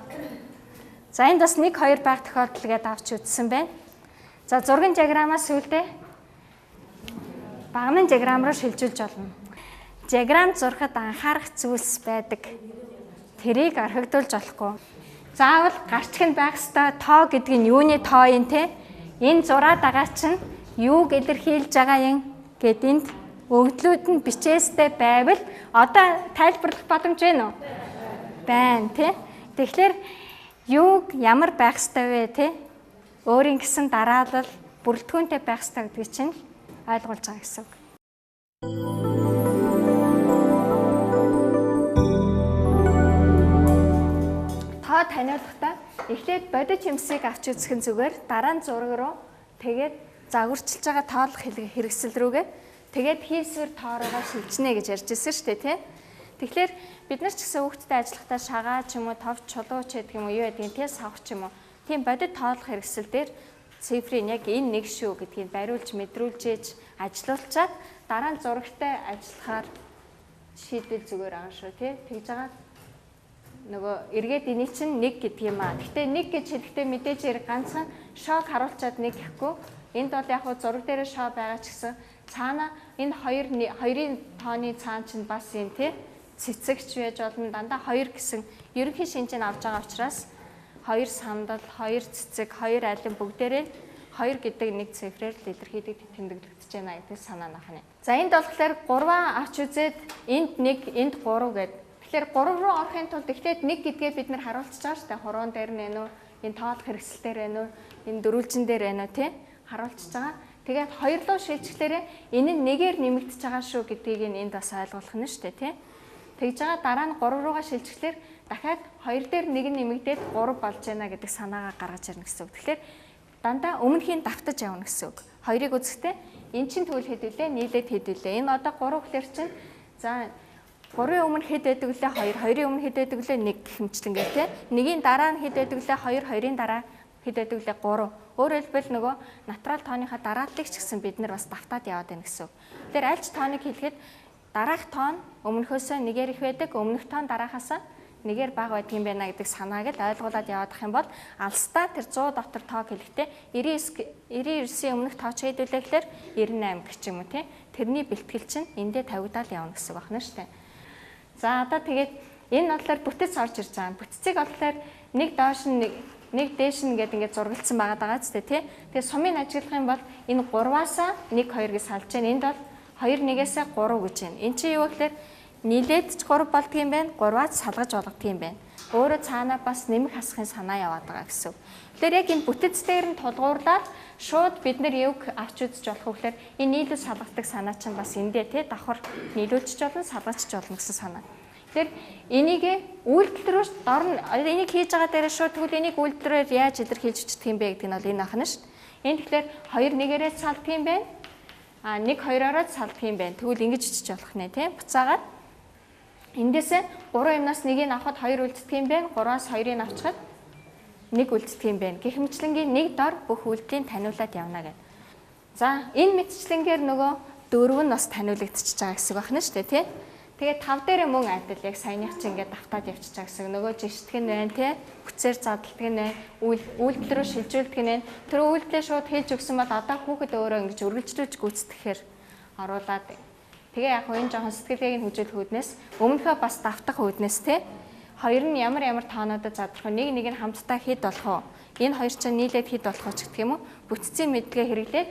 За энд бас 1 2 байх тохиолдол гэдээ авч үзсэн байна. За зургийн диаграммаас сүүлдээ баганы диаграмм руу шилжүүлж болно. Диаграмм зурхад анхаарах зүйлс байдаг. Тэрийг орхигдуулж болохгүй. Заавал гарчиг нь байх ёстой тоо гэдэг нь юуны тоо юм те? Энэ зураад байгаа чинь юуг илэрхийлж байгаа юм гэд энд өгдлүүд нь бичээстэй байвал одоо тайлбарлах боломж байна уу? Байна тий. Тэгэхээр юуг ямар байх ёстой вэ тий? Өөрийн гэсэн дараалал бүрэлдэхүүнтэй байх ёстой гэдгийг чинь ойлгуулж байгаа гэсэн үг. Тоо таниулахдаа эхлээд бодит хэмсийг авч үзэх нь зүгээр, дараа нь зураг руу тэгээд загварчилж байгаа тоолох хэрэгсэл рүүгээ тэгээд хийсвэр тоорогоо шилжинэ гэж ярьж ирсэн шүү дээ тий. Тэгэхээр бид нар ч гэсэн хүүхдтэй ажиллахдаа шагаа ч юм уу, товч чулуу ч гэдэг юм уу, юу гэдгийг тий, савх ч юм уу. Тийм бодит тоолох хэрэгсэл дээр цифрийг яг энэ нэг шүү гэдгийг бариулж мэдрүүлж ээж ажилуулчаад дараа нь зурагтай ажиллахаар шийдэл зүгээр байгаа шүү тий. Тэгж байгаа нөгөө эргээд эний чинь нэг гэдэг юм аа. Гэтэ нэг гэж хэлэхдээ мэдээж хэрэг ганцхан шок харуулчаад нэг гэхгүй. Энд бол яг зураг дээр шоо байгаа ч гэсэн цаана энэ хоёрын тооны цаан чинь бас юм тий цэцэгч байж болно. Дандаа 2 гэсэн ерөнхий шинжийг авч байгаа учраас 2 сандал, 2 цэцэг, 2 алин бүгдээрээ 2 гэдэг нэг цифрээр л илэрхийлдэг тэмдэглэгдэж байна гэдэг санаа нахна. За энд болохоор 3 авч үзээд энд 1, энд 3 гэд. Тэгэхээр 3 руу орохын тулд эхлээд 1 гэдгээ бид нэр харуулчихж байгаа шүү дээ. Хуруун дээр нэ нүү, энэ тоолох хэрэгсэл дээр байна уу, энэ дөрвөлжин дээр байна уу тий харуулчихж байгаа. Тэгээд 2 руу шилжихлээрээ энэ нь нэгээр нэмэгдэж байгаа шүү гэдгийг энд бас ойлгуулах нь шүү дээ тий. Тэгж байгаа дараа нь 3 руугаа шилжихлээр дахиад 2 дээр 1 нэмэгдээд 3 болж байна гэдэг санаагаа гаргаж ирнэ гэсэн үг. Тэгэхээр дандаа өмнөхийн давтаж явна гэсэн үг. 2-ыг үзэхдээ эн чинь тэгвэл хэд вүлээ нийлээд хэд вүлээ. Энэ одоо 3 гэхлээр чинь за 3-ын өмнө хэд байдаг вүлээ 2, 2-ын өмнө хэд байдаг вүлээ 1 гэх мэтчилэнгээр тий. 1-ийн дараа нь хэд байдаг вүлээ 2, 2-ын дараа хэд байдаг вүлээ 3. Өөрөөр хэлбэл нөгөө натурал тооныхаа дарааллыг ч гэсэн бид нар бас давтаад яваад байна гэсэн үг. Тэгэхээр аль ч тооныг хэлэхэд дараах тоон өмнөхөөсөө нэгээр их байдаг, өмнөх тоон дараахаасаа нэгээр бага байдаг юм байна гэдэг санааг л ойлгуулад яваадах юм бол алстаа тэр 100 дотор тоог хэлэхдээ 99-ийн өмнөх тоо ч хэдүүлээ гэхээр 98 гэх юм уу тий. Тэрний бэлтгэл чинь эндээ тавигдаал явна гэсэн үг байна шүү дээ. За одоо тэгээд энэ болохоор бүтэц орж ирж байгаа. Бүтцийг болохоор нэг доош нь нэг дээш нь гэдэг ингээд зургалцсан байгаа даа ч тий. Тэгээд сумыг ажиглах юм бол энэ 3-аас 1 2 гэж салж байна. Энд бол 2 1-ээс 3 гэж байна. Энд чинь юу гэхээр Нийлээд ч 3 болдго юм байна, 3-аад салгаж болгодог юм байна. Өөрөө цаанаа бас нэмэх хасахын санаа яваад байгаа гэсэн. Тэгэхээр яг энэ бүтэц дээр нь тулгуурлаад шууд бид нэр юг авч үзэж болох вэ гэхээр энэ нийлүүл салгадаг санаа чинь бас эндээ тий давхар нийлүүлчих болно, салгаж болно гэсэн санаа. Тэгэхээр энийг үйлдэл рүү дор нь энийг хийж байгаа дээрээ шууд тэгвэл энийг үйлдэлээр яаж илэрхийлж өчтдөг юм бэ гэдэг нь бол энэ ахна шүү. Энэ тэгэхээр 2 1-ээрээ салдаг юм байна. А 1 2-оороо салдаг юм байна. Тэгвэл ингэж өчөж болох нэ тий. Буцаагаад эндээсээ 3 юмнаас 1-ийг авахад 2 үлддэг юм байна. 3-аас 2-ыг авчихад 1 үлддэг юм байна. Гэх мэтлэнгийн нэг дор бүх үйлдлийн таниулаад явна гэдэг. За энэ мэтчлэнгээр нөгөө 4 нь бас таниулагдчихж байгаа гэсэн үг байна шүү дээ тий. Тэгээд 5 дээрээ мөн адил яг саяных чинь ингээд давтаад явчихж байгаа гэсэн. Нөгөө жишдэг нь байна тий. Хүчээр задалдаг нь байна. Үйлдэл рүү шилжүүлдэг нь байна. Тэр үйлдэлээ шууд хэлж өгсөн бол одоо хүүхэд өөрөө ингэж үргэлжлүүлж гүйцэтгэхээр оруулаад тэгээ яг энэ жоохон сэтгэлгээг нь хөгжүүлэх үүднээс өмнөхөө бас давтах үүднээс тий. Хоёр нь ямар ямар тоонуудад задрах вэ? Нэг нэг нь хамтдаа хэд болох вэ? Энэ хоёр чинь нийлээд хэд болох вэ гэх юм уу? Бүтцийн мэдлэгээ хэрэглээд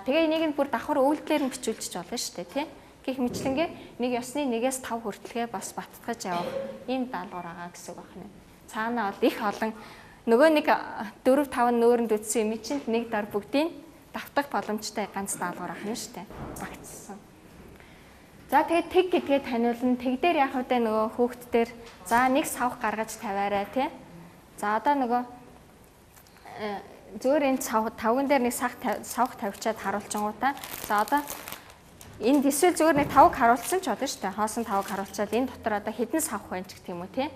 тэгээ энийг нь бүр давхар үйлдэлээр нь бичүүлчих болно шүү дээ тий. Гэх мэтлэнгээ нэг ёсны 1-ээс 5 хүртэлгээ бас баттгаж явах ийм даалгавар байгаа гэсэн үг байна. Цаанаа бол их олон нөгөө нэг 4 5 нөөрөнд үтсэн юм чинь нэг дор бүгдийг давтах боломжтой ганц даалгавар ахна шүү дээ. Багтсан. За тэгээд тэг гэдгээ таниулна. Тэг дээр яах вэ нөгөө хүүхд дээр за нэг савх гаргаж тавиарай тий. За одоо нөгөө зөөр энэ тавган дээр нэг савх тавьчаад харуулчингуудаа за одоо энд эсвэл зүгээр нэг тавг харуулсан ч болно шүү дээ. Хоосон тавг харуулчаад энэ дотор одоо хэдэн савх байна ч гэх юм уу тий.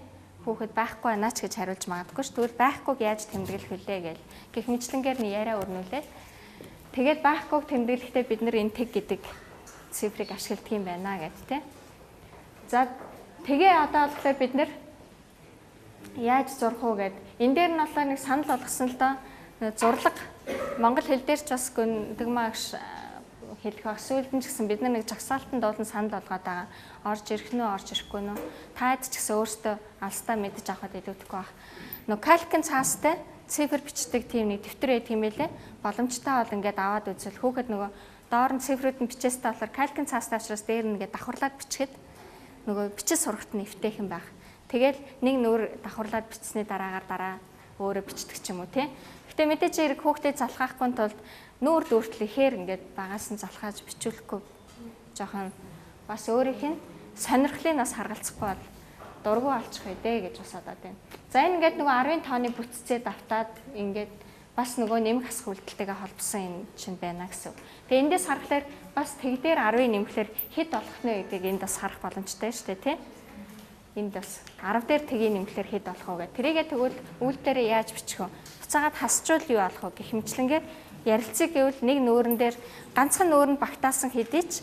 Хүүхэд байхгүй байна ч гэж хариулж магадгүй ш. Тэгвэл байхгүйг яаж тэмдэглэх вүлээ гээл. Гэх мэтлэнгээр нь яриа өрнүүлээ. Тэгээд байхгүйг тэмдэглэхдээ бид нэр энэ тэг гэдэг цифрыг ашигладаг юм байна гэд тий. За тэгээ одоо болохоор бид нэр яаж зурх уу гэд. Энэ дээр нь болохоор нэг санал болгосон л доо. Зурлага монгол хэл дээр ч бас гүндэгмаа агш хэлэх баг. Сүүлд нь ч гэсэн бид нар нэг жагсаалтанд дуулан санал болгоод байгаа. Орж ирэх нөө, орж ирэхгүй нөө. Таад ч гэсэн өөртөө алстаа мэдэж авахд илүүдэхгүй байх. Нөө калькын цаастай цифр бичдэг тийм нэг дэвтэр байдаг юм байлээ. Боломжтой бол ингээд аваад үзвэл хүүхэд нөгөө доор нь цифрүүд нь бичээстэй болохоор калькын цаастай учраас дээр нь ингээд давхарлаад бичгээд нөгөө бичиж сурахт нь эвтэйхэн байх. Тэгэл нэг нүүр давхарлаад бичсэний дараагаар дараа өөрөө бичдэг ч юм уу тий. Гэтэ мэдээч хэрэг хүүхдэд залхаахгүй тулд нүүр дүүртэл ихээр ингээд багаас нь залхааж бичүүлэхгүй жоохон бас өөрийнх нь сонирхлыг бас харгалзахгүй бол дургу алчих вэ дээ гэж бас бодоод байна. За энэ ингээд нөгөө 10 тооны бүтцээ давтаад ингээд бас нөгөө нэмэх хасах үйлдэлтэйгээ холбосон юм чинь байна гэсэн. Тэгээ эндээс харахаар бас тэг дээр 10-ыг нэмэхлээр хэд болох нэ гэдгийг энд бас харах боломжтой шүү дээ тий. Энд бас 10 дээр тэгийг нэмэхлээр хэд болох вэ гэх. Тэрийгээ тэгвэл үйлдэлээрээ яаж бичих вэ? Буцаагаад хасчвал юу болох вэ гэх мэтчилэнгээр ярилцъя гэвэл нэг нүүрэн дээр ганцхан нүүрэнд багтаасан хэдий ч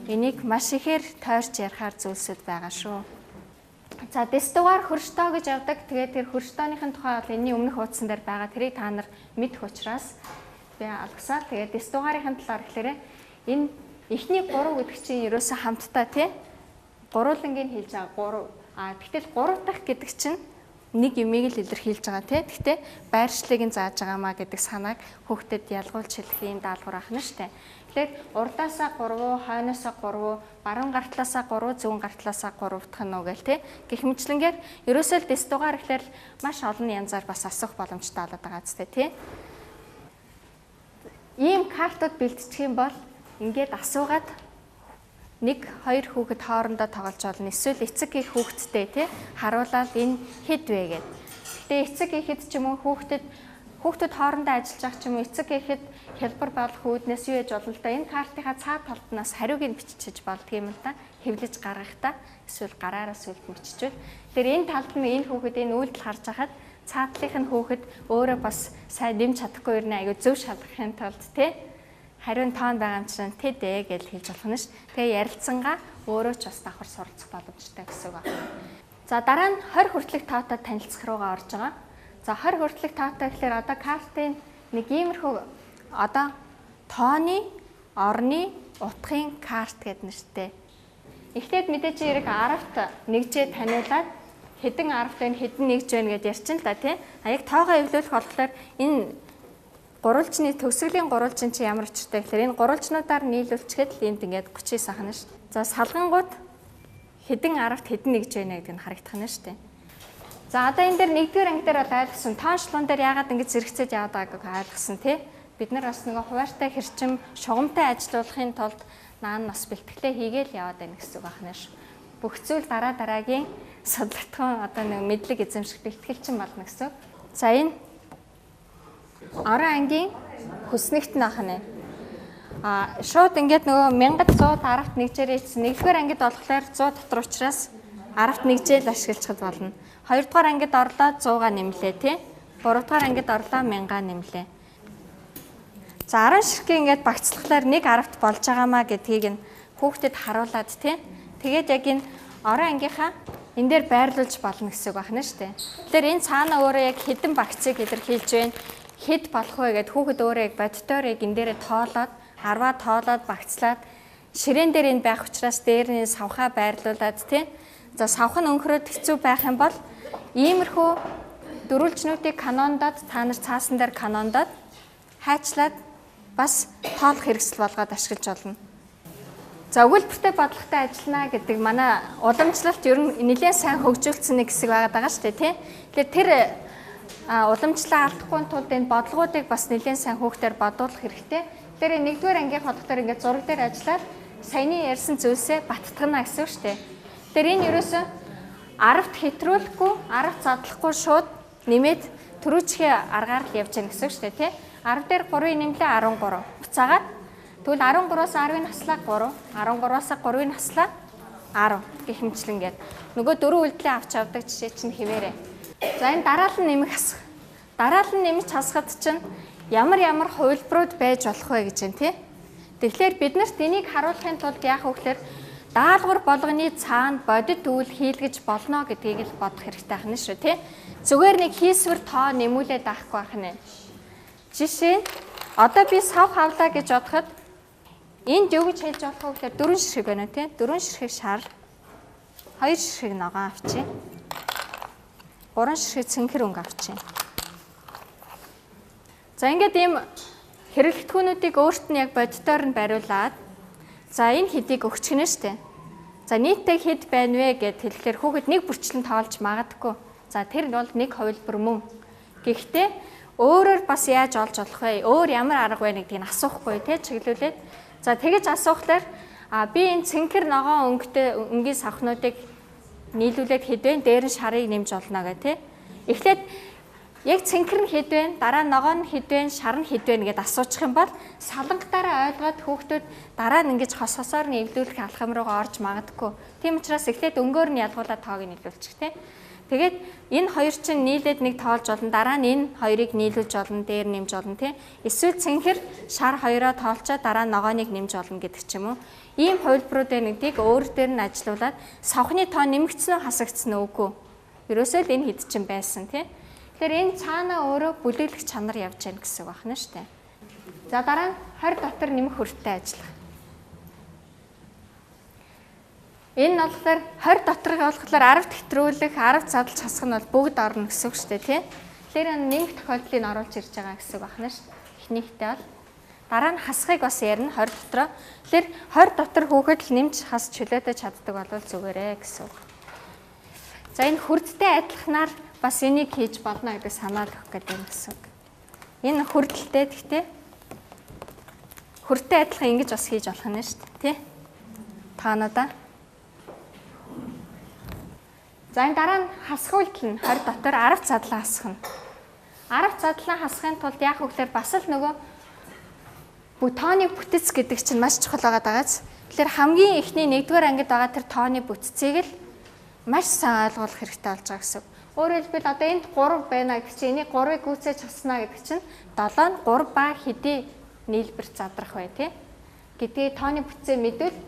энийг маш ихээр тойрч ярихаар зүйлсүүд байгаа шүү. За дэс дугаар хөрштөө гэж явдаг. Тэгээд тэр хөрштөөний тухай бол энэний өмнөх хуудсан дээр байгаа. Тэрийг та нар мэдэх учраас би алгасаа. Тэгээд дэс дугаарын талаар гэхээр энэ эхний 3 гэдэг чинь ерөөсөө хамтдаа тий. Гурвуулангийг хэлж байгаа 3. А тэгтэл 3 дахь гэдэг чинь нэг юмыг л илэрхийлж байгаа тий. Гэхдээ байршлыг нь зааж байгаамаа гэдэг санааг хүүхдэд ялгуулж хэлэх юм даалгавар ахна штэ. Тэгэхээр урдаасаа 3, хойноосоо 3, баруун гартлаасаа 3, зүүн гартлаасаа 3 утах нь уу гээл тий. Гэх мэтлэнгээр ерөөсөө л дэс дугаар гэхлээр маш олон янзаар бас асуух боломжтой болоод байгаа зү тий. Ийм картууд бэлтчих юм бол ингээд асуугаад нэг хоёр хүүхэд хоорондоо тоглож болно. Эсвэл эцэг их хүүхэдтэй тий харуулаад энэ хэд вэ гэд. Гэтэ эцэг ихэд ч юм уу хүүхдүүд хоорондоо ажиллаж байгаа ч юм уу эцэг ихэд хялбар болох үүднээс юу яж болно л да. Энэ картынхаа цаад талднаас хариуг нь биччихэж болдго юм л да. Хэвлэж гаргах та эсвэл гараараа сүлд нь биччихвэл. Тэгэхээр энэ талд нь энэ хүүхэд энэ үйлдэл харж хахад цаадлынх нь хүүхэд өөрөө бас сайн нэмж чадахгүй ирнэ аягүй зөв шалгахын тулд тий хариу нь тоон байгаа юм чинь тэдэ гэж хэлж болох нь ш. Тэгээ ярилцсангаа өөрөө ч бас давхар суралцах боломжтой гэсэн үг байна. За дараа нь 20 хүртэлх тоотой танилцах руугаа орж байгаа. За 20 хүртэлх тоотой гэхлээр одоо картын нэг иймэрхүү одоо тооны, орны, утгын карт гэдэг нэртэй. Эхлээд мэдээж хэрэг 10-т нэгжээ таниулаад хэдэн 10-т байна, хэдэн нэгж байна гэдээ ярьчин л да тий. А яг тоогоо эвлүүлэх болохоор энэ гурвалжны төгсгөлийн гурвалжин чи ямар учиртай гэхээр энэ гурвалжнуудаар нийлүүлчихэд л энд ингээд 39 ахна ш. За салгангууд Хэдэн 10-т хэдэн нэгж байна гэдэг нь харагдах нь шүү дээ. За одоо энэ дээр 1-р анги дээр бол ойлгосон. Тоон шулуун дээр яагаад ингэж зэрэгцээд яваад байгааг ойлгосон тий. Бид нар бас нөгөө хуваартай хэрчим шугамтай ажилуулахын тулд наан бас бэлтгэлээ хийгээл яваад байна гэсэн үг байна ш. Бүх зүйл дараа дараагийн судлагдхан одоо нэг мэдлэг эзэмших бэлтгэл чинь болно гэсэн. За энэ орон ангийн хүснэгт нь ах нэ. А шууд ингээд нөгөө 1100 10-т нэгжээр ийцсэн. 1-р ангид болохоор 100 дотор учраас 10-т нэгжээл ашиглах болно. 2-р ангид орлоо 100-аа нэмлээ тий. 3-р ангид орлоо 1000-аа нэмлээ. За 10 ширхэг ингээд багцлахлаар 1 10-т болж байгаамаа гэдгийг нь хүүхдэд харуулад тий. Тэгээд яг энэ орон ангийнхаа энэ дээр байрлуулж болно гэсэн үг байна шүү дээ. Тэгэхээр энэ цаана өөрөө яг хэдэн багцыг илэрхийлж байна, хэд болох вэ гэд хүүхэд өөрөө яг боддоор яг энэ дээрээ тоолоод 10-аа тоолоод багцлаад ширээн дээр энэ байх учраас дээр нь савхаа байрлуулад тий. За савх нь өнхрөөд хэцүү байх юм бол иймэрхүү дөрвөлжнүүдийг канондод та нар цаасан дээр канондод хайчлаад бас тоолох хэрэгсэл болгоод ашиглаж болно. За өгүүлбэртэй бодлоготой ажиллана гэдэг манай уламжлалт ер нь нэлээд сайн хөгжүүлсэн нэг хэсэг байгаад байгаа шүү дээ тий. Тэгэхээр тэр уламжлалаа алдахгүй тулд энэ бодлогоодыг бас нэлээд сайн хүүхдээр бодуулах хэрэгтэй. Тэгэхээр нэгдүгээр ангийн бодлого дээр ингээд зураг дээр ажиллаад саяны ярьсан зүйлсээ баттгана гэсэн үг шүү дээ. Тэгэхээр энэ ерөөсөө 10-т хэтрүүлэхгүй, 10-т задлахгүй шууд нэмээд түрүүчхийн аргаар л явж яах гэсэн үг шүү дээ тий. 10 дээр 3-ыг нэмлээ 13. Буцаагаад тэгвэл 13-аас 10-ыг хаслаа 3, 13-аас 3-ыг хаслаа 10 гэх мэтчлэнгээд нөгөө дөрвөн үйлдэлээ авч явдаг жишээ чинь хэвээрээ. За энэ дараалан нэмэх хасах. Дараалан нэмж хасахад чинь ямар ямар хувилбарууд байж болох вэ гэж байна тий. Тэгэхээр бид нарт энийг харуулахын тулд яах вэ гэхээр даалгавар болгоны цаана бодит үйл хийлгэж болно гэдгийг л бодох хэрэгтэй байна шүү тий. Зүгээр нэг хийсвэр тоо нэмүүлээд авахгүй байх нэ. Жишээ нь одоо би сав хавлаа гэж бодоход энд юу гэж хэлж болох вэ гэхээр 4 ширхэг байна тий. 4 ширхэг шар, 2 ширхэг ногоон авчи. 3 ширхэг цэнхэр өнгө авчи. За ингээд ийм хэрэглэгдэхүүнүүдийг өөрт нь яг бодитоор нь бариулаад за энэ хэдийг өгчих нэ штэ. За нийтдээ хэд байна вэ гэд хэлэхээр хүүхэд нэг бүрчлэн тоолж магадгүй. За тэр нь бол нэг хувилбар мөн. Гэхдээ өөрөөр бас яаж олж болох вэ? Өөр ямар арга вэ гэдгийг асуухгүй те чиглүүлээд. За тэгэж асуухлаар а би энэ цэнхэр ногоон өнгөтэй өнгийн савхнуудыг нийлүүлээд хэд вэ? Дээр нь шарыг нэмж олно гэх те. Эхлээд яг цэнхэр нь хэд вэ? Дараа ногоон нь хэд вэ? Шар нь хэд вэ гэдээ асуучих юм бол салангатаараа ойлгоод хүүхдүүд дараа нь ингэж хос хосоор нь эвлүүлэх алхам руугаа орж магадгүй. Тийм учраас эхлээд өнгөөр нь ялгуулаад тоог нь нийлүүлчих те. Тэгээд энэ хоёр чинь нийлээд нэг тоолж болно. Дараа нь энэ хоёрыг нийлүүлж болно, дээр нэмж болно тий. Эсвэл цэнхэр шар хоёроо тоолчоо дараа нь ногооныг нэмж болно гэдэг ч юм уу. Ийм хувилбаруудын нэгдийг өөр дээр нь ажилуулад савхны тоо нэмэгдсэн үү хасагдсан уу үгүй. Ерөөсөө л энэ хэд чинь байсан тий. Тэгэхээр энэ цаанаа өөрөө бүлэглэх чанар явж яах гэсэн үг байна шүү дээ. За дараа нь 20 дотор нэмэх хүртээ ажиллах. Энэ нь болохоор 20 доторх болохоор 10 хэтрүүлэх, 10 задлж хасах нь бол бүгд орно гэсэн үг шүү дээ, тий? Тэгэхээр энэ нэмэх тохиолдлыг оруулж ирж байгаа гэсэн үг байна шүү. Эхнийхтэй бол дараа нь хасахыг бас ярина 20 дотроо. Тэгэхээр 20 дотор хүүхэд л нэмж хас чөлөөтэй чаддаг болвол зүгээрээ гэсэн үг. За энэ хүрдтэй адилханаар бас энийг хийж болно гэдэг санаа л өгөх гэдэг юм гэсэн үг. Энэ хүрдэлтэй гэхдээ хүрдтэй адилхан ингэж бас хийж болох нь шүү дээ, тий? Таануудаа. За энэ дараа нь хасах үйлдэл нь 20 дотор 10 задлан хасах нь. 10 задлан хасахын тулд яах вэ гэхээр бас л нөгөө тооны бүтэц гэдэг чинь маш чухал байгаа дагаз. Тэгэхээр хамгийн эхний 1-р ангид байгаа тэр тооны бүтцийг л маш сайн ойлгох хэрэгтэй болж байгаа гэсэн. Өөрөөр хэлбэл одоо энд 3 байна гэдэг чинь энийг 3-ыг гүйцээж хаснаа гэдэг чинь 7 нь 3 ба хэдий нийлбэр задрах вэ тий? Гэдгийг тооны бүтцээ мэдвэл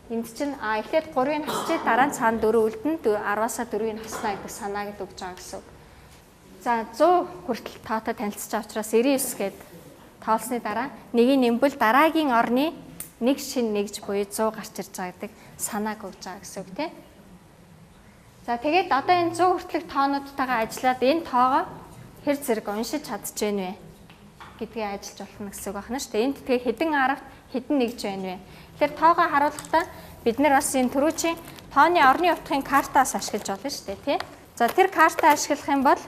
энд чинь эхлээд 3-ыг хасчээ дараа нь цаана 4 үлдэн 10-аас 4-ыг хаснаа гэдэг санааг өгж байгаа гэсэн үг. За 100 хүртэл тоотой танилцж байгаа учраас 99 гээд тоолсны дараа нэгийг нэмбэл дараагийн орны нэг шин нэгж буюу 100 гарч ирж байгаа гэдэг санааг өгж байгаа гэсэн үг тий. За тэгээд одоо энэ 100 хүртэлх тоонуудтайгаа ажиллаад энэ тоогоо хэр зэрэг уншиж чадж гэнэ вэ гэдгийг ажиллаж болно гэсэн үг байна шүү дээ. Энд тэгээ хэдэн 10-т хэдэн нэгж байна вэ? Тэгэхээр тоогоо харуулахдаа бид нар бас энэ түрүүчийн Тооны орны утгын картаас ашиглаж болно шүү дээ, тий? За тэр картаа ашиглах юм бол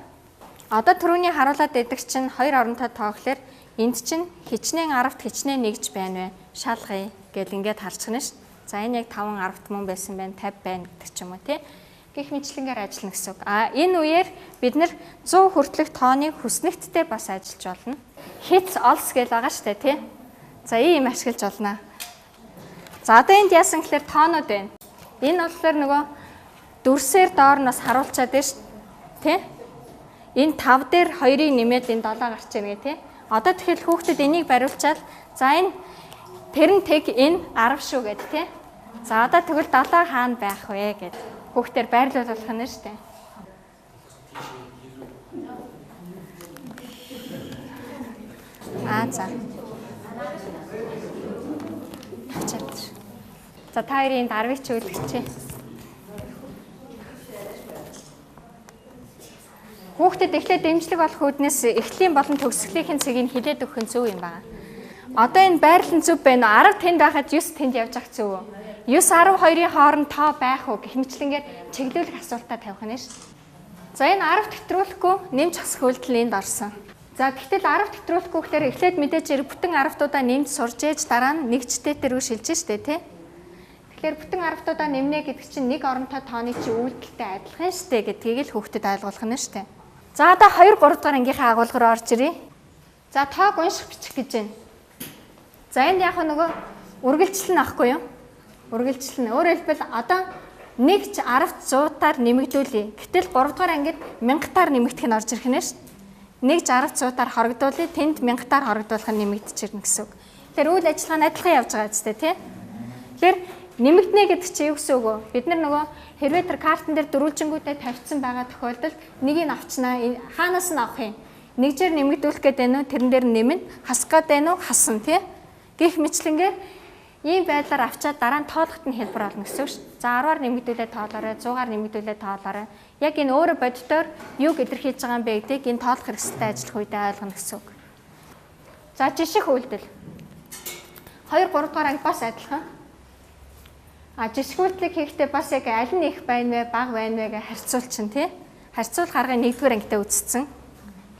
одоо түрүүний харуулад байдаг чинь 2 оронтой тоо гэхээр энд чинь хичнээн 10-т хичнээн 1-ч байна вэ? Шалгая гэл ингээд харчихна шүү. За энэ яг 5 10-т мөн байсан байна, 50 байна гэдэг ч юм уу, тий? Гэх мэтлэнгээр ажиллана гэсэн үг. А энэ үеэр бид нэр 100 хүртэлх тооны хүснэгттэй бас ажиллаж болно. Хиц олс гэж байгаа шүү дээ, тий? За ийм ашиглаж болно. За одоо энд яасан гэхээр тоонууд байна. Энэ болохоор нөгөө дүрсээр доор нь бас харуулчаад байна шүү, тий? Энэ 5 дээр 2-ыг нэмээд энэ 7 гарч ирнэ тий. Одоо тэгэхээр хүүхдэд энийг бариулчаал за энэ тэр нь тэг энэ 10 шүү гэд тий. За одоо тэгвэл 7 хаана байх вэ гэд хүүхдээр байрлуулах нь шүү дээ. Аа за. За та хоёрын 10-ыг чи үлгчихье. Хүүхдэд эхлээд дэмжлэг болох үүднээс эхлийн болон төгсгөлийн цэгийг хилээд өгөх нь зөв юм байна. Одоо энэ байрлал нь зөв байна уу? 10 тэнд байхад 9 тэнд явж ах зөв үү? 9 12-ын хооронд тоо байх уу гэх мэтлэнгээр чиглүүлэх асуултаа тавих нь шүү. За энэ 10 хэтрүүлэхгүй нэмж хасах үйлдэл энд орсон. За тэгтэл 10 хэтрүүлэхгүй гэхээр эхлээд мэдээж хэрэг бүтэн 10-туудаа нэмж сурж ээж дараа нь нэгжтэй тэрүү шилжиж штэ тий. Тэгэхээр бүтэн 10-туудаа нэмнэ гэдэг чинь нэг оронтой тооны чи үйлдэлтэй адилхан штэ гэдгийг л хүүхдэд ойлгуулах нь штэ. За одоо 2 3 дугаар ангийнхаа агуулга руу орж ирье. За тоог унших бичих гэж байна. За энд яг нөгөө үргэлжлэл нь ахгүй юу? Үргэлжлэл нь. Өөрөөр хэлбэл одоо 1 ч 10-т 100-таар нэмэгдүүлье. Гэтэл 3 дугаар ангид 1000-таар нэмэгдэх нь орж ирэх нь шүү дээ. 1 ч 10-т 100-таар хорогдуулъя, тэнд 1000-таар хорогдуулах нь нэмэгдчихэрнэ гэсэн үг. Тэгэхээр үйл ажиллагаа нь адилхан явж байгаа зү тэ. Тэгэхээр нэмэгдэнэ гэдэг чинь юу гэсэн үг вэ? Бид нар нөгөө хэрвээ тэр картн дээр дөрвөлжингүүдээ тавьсан байгаа тохиолдолд нэгийг нь авчнаа, хаанаас нь авах юм? Нэгжээр нэмэгдүүлэх гээд байна уу? Тэрэн дээр нэмнэ. Хасах гээд байна уу? Хасна тий. Гэх мэтлэнгээр ийм байдлаар авчаад дараа нь тоологт нь хэлбэр болно гэсэн үг шүү. За 10-аар нэмэгдүүлээ тоолоорой, 100-аар нэмэгдүүлээ тоолоорой. Яг энэ өөрөө бодитоор юг илэрхийлж байгаа юм бэ гэдгийг энэ тоолох хэрэгсэлтэй ажиллах үедээ ойлгоно гэсэн үг. За жиших үйлдэл. 2 3 дугаар анги бас адилхан. А жишг үйлдэлийг хийхдээ бас яг аль нь их байна вэ, бага байна вэ гэж харьцуулчин тий. Харьцуулах аргыг 1-р ангидаа үзсэн.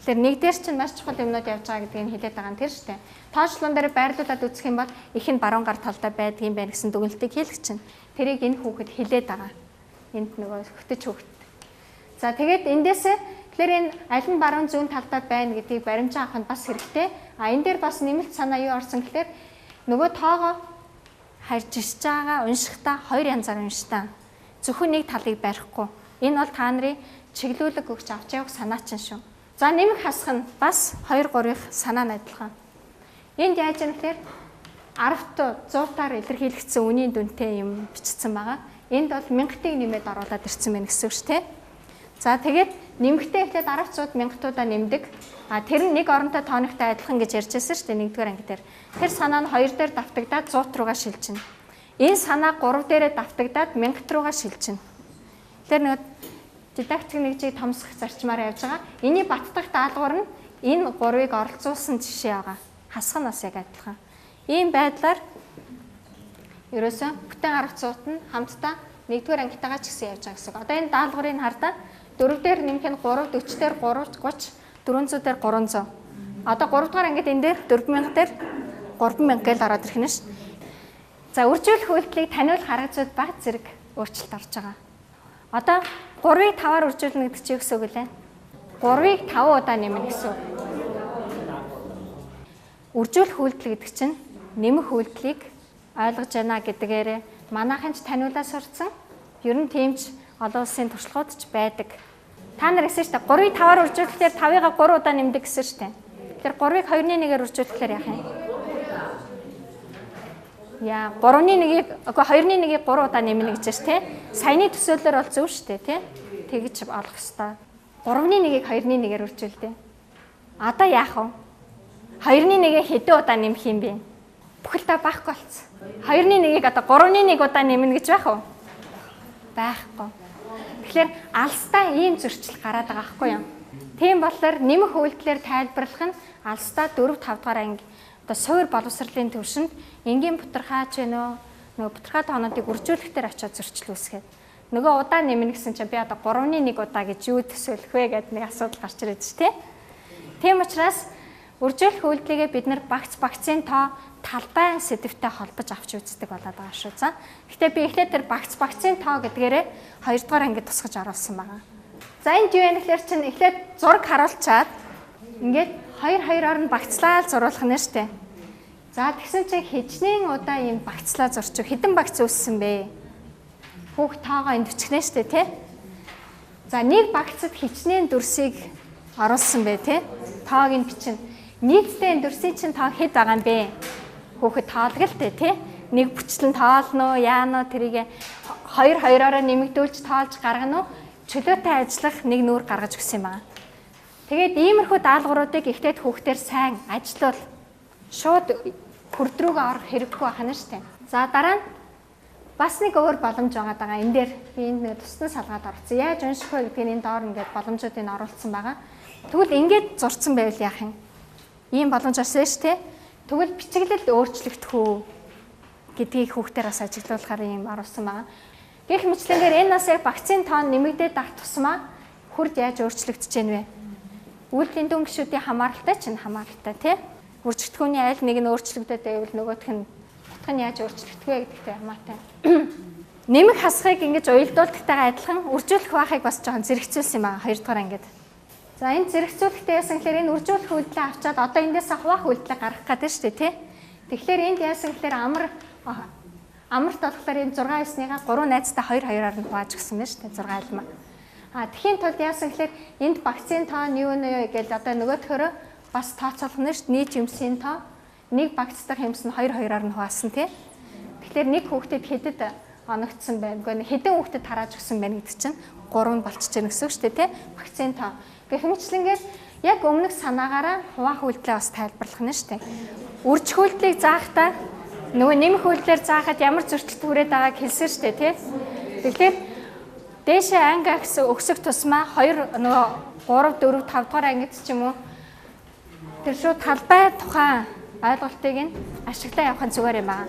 Тэгэхээр нэг дээр чинь маш чухал юмнууд явж байгаа гэдгийг нь хэлээд байгаа нь тэр шүү дээ. Тоочлон дээр байрлуулад үзэх юм бол их нь баруун гар талдаа байдгийн байх гэсэн дүгнэлтийг хэлэх чинь. Тэрийг энэ хүүхэд хэлээд байгаа. Энд нөгөө хөтөч хүүхэд. За тэгээд эндээсээ тэгэхээр энэ аль нь баруун зүүн талдаа байна гэдгийг баримжаа авах нь бас хэрэгтэй. А энэ дээр бас нэмэлт санаа юу орсон гэхээр нөгөө тоогоо харж ишж байгаа уншихдаа хоёр янзаар уншдаа. Зөвхөн нэг талыг барихгүй. Энэ бол та нарын чиглүүлэг өгч авч явах санаа чинь шүү. За нэмэх хасах нь бас 2 3-ых санаа нь адилхан. Энд яаж юм гэхээр 10-т 100-таар илэрхийлэгдсэн үнийн дүнтэй юм бичсэн байгаа. Энд бол 1000-ыг нэмээд оруулаад ирсэн байна гэсэн үг шүү дээ. За тэгээд нэмэхдээ эхлээд 10 100 мянгатуудаа нэмдэг. А тэр нь нэг оронтой тооныхтай адилхан гэж ярьж байсан шүү дээ нэгдүгээр анги дээр. Тэр санаа нь 2 дээр давтагдаад 100 руугаа шилжинэ. Энэ санаа 3 дээрээ давтагдаад 1000 руугаа шилжинэ. Тэр нэг дидактик нэгжийг томсох зарчмаар явж байгаа. Эний баттгах даалгавар нь энэ 3-ыг оролцуулсан жишээ байгаа. Хасах нь бас яг адилхан. Ийм байдлаар ерөөсөө бүтэн 10 100-т нь хамтдаа нэгдүгээр ангитайгаа ч гэсэн явж байгаа гэсэн. Одоо энэ даалгаврыг хардаа 4 дээр нэмэх нь 3, 40 дээр 3, 30, 400 дээр 300. Одоо 3 дугаар ангид энэ дээр 4000 дээр 3000 гээл ороод ирэх нь ш. За үржүүлэх үйлдэлийг таниулах арга зүйд баг зэрэг өөрчлөлт орж байгаа. Одоо 3-ыг 5-аар үржүүлнэ гэдэг чинь юу гэсэн үг лээ? 3-ыг 5 удаа нэмнэ гэсэн үг. Үржүүлэх үйлдэл гэдэг чинь нэмэх үйлдэлийг ойлгож байна гэдгээрээ манайхан ч таниулаа сурцсан. Ер нь тийм ч олон улсын туршлагууд ч байдаг. Та нар гэсэн шүү дээ. 3-ыг 5-аар үржүүлэхээр 5-ыг 3 удаа нэмдэг гэсэн шүү дээ. Тэгэхээр 3-ыг 2-ны 1-ээр үржүүлэхээр яах юм? Яа, 3-ны 1-ийг үгүй 2-ны 1-ийг 3 удаа нэмнэ гэж байна тий. Саяны төсөөллөөр бол зөв шүү дээ тий. Тэгж олох хэвээр. 3-ны 1-ийг 2-ны 1-ээр үржүүлдэ. Одоо яах вэ? 2-ны 1-ийг хэдэн удаа нэмэх юм бэ? Бүхэл та байхгүй болцсон. 2-ны 1-ийг одоо 3-ны 1 удаа нэмнэ гэж байх уу? Байхгүй. Тэгэхээр алстаа ийм зөрчил гараад байгаа байхгүй юу? Тийм болохоор нэмэх үйлдэлээр тайлбарлах нь алстаа 4 5 дугаар анги одоо суур боловсролын төвшөнд энгийн бутархаач вэ нөө Нөгөө бутархай тоонуудыг үржүүлэх дээр очиод зөрчил үүсгээд нөгөө удаа нэмнэ гэсэн чинь би одоо 3-1 удаа гэж юу төсөөлөх вэ гэдэг нэг асуудал гарч ирээд ч тий. Тийм учраас үржүүлэх үйлдэлгээ бид нар багц багцын тоо талбай сэдвтэй холбож авч үздэг болоод байгаа шүү. За. Гэхдээ би эхлээд тэр багц багцын тоо гэдгээрээ 2 дугаар ангид тусгаж оруулсан байгаа. За энд юу вэ гэхээр чинь эхлээд зураг харуулчаад ингээд 2 2-оор нь багцлаа л зуруулах нь шүү дээ. За тэгсэн чинь хичнээн удаа ийм багцлаа зурчих хэдэн багц үүссэн бэ? Хүүхд тоогоо энд өчгнэ шүү дээ, тий? За нэг багцад хичнээн дүрсийг оруулсан бэ, тий? Тоог нь бичнэ. Нийтдээ энэ дүрсийн чинь тоо хэд байгаа юм бэ? Хүүхэд тоолго л дээ, тий? Нэг бүчлэн тоолно уу, яана уу тэрийг 2 2-оороо нэмэгдүүлж тоолж гаргана уу? Чөлөөтэй ажиллах нэг нүүр гаргаж өгсөн юм байна. Тэгээд иймэрхүү даалгавруудыг эхлээд хүүхдээр сайн ажиллавал шууд хүрд рүүгээ орох хэрэггүй байна шүү дээ. За дараа нь бас нэг өөр боломж байгаа даа. Энэ дээр би энд нэг тусдан салгаад оруулсан. Яаж унших вэ гэдгийг энэ доор ингээд боломжуудыг оруулсан байгаа. Тэгвэл ингээд зурцсан байвал яах юм? Ийм боломж орсон шүү дээ. Тэгвэл бичиглэл өөрчлөгдөх үү гэдгийг хүүхдээр бас ажиглуулахаар ийм оруулсан байгаа. Гэх мэтлэнгээр энэ нас яг вакцины тоон нэмэгдээд ах тусмаа хүрд яаж өөрчлөгдөж гэнэ вэ? Үйлдлийн дүн гишүүдийн хамааралтай чинь хамааралтай тий. Үржигдэхүүний аль нэг нь өөрчлөгдөд байвал нөгөөх нь утга нь яаж өөрчлөгдөх вэ гэдэгтэй хамаатай. Нэмэх хасахыг ингэж уялдуулдагтайгаа адилхан үржүүлэх баахыг бас жоохон зэрэгцүүлсэн юм байна 2 дугаар ангид. За энэ зэрэгцүүлэхдээ яасан гэхээр энэ үржүүлэх үйлдэлээ авчаад одоо эндээс хуваах үйлдэлээ гаргах гэдэг шүү дээ тий. Тэгэхээр энд яасан гэхээр амарт болохоор энэ 6 9-ныгаа 3 найзтай 2 2-оор нь хувааж өгсөн байна шүү дээ 6 альмаа. А тэхийн тулд яасан гэхээр энд вакцины тоо нь юу нэ гэж одоо нөгөөдхөөрөө бас тооцоолох нь шүү дээ. Нийт юмсын тоо нэг багц дахь юмс нь 2 2-оор нь хуваасан тий. Тэгэхээр нэг хүүхдэд хэдэд оногдсон байна. Үгүй хэдэн хүүхдэд тарааж өгсөн байна гэдэг чинь 3 болчихж байгаа гэсэн үг шүү дээ тий. Вакцины тоо. Гэх мэтлэнгээр яг өмнөх санаагаараа хуваах үйлдэлээ бас тайлбарлах нь шүү дээ. Үржих үйлдэлийг заахтаа нөгөө нэмэх үйлдэлээр заахад ямар зөрчилд хүрээд байгааг хэлсэн шүү дээ тий. Тэгэхээр дээшээ анги агс өксөх тусмаа 2 нөгөө 3 4 5 дугаар ангид ч юм уу тэр шууд талбай тухайн ойлголтыг нь ашиглаа явах нь зүгээр юм аа.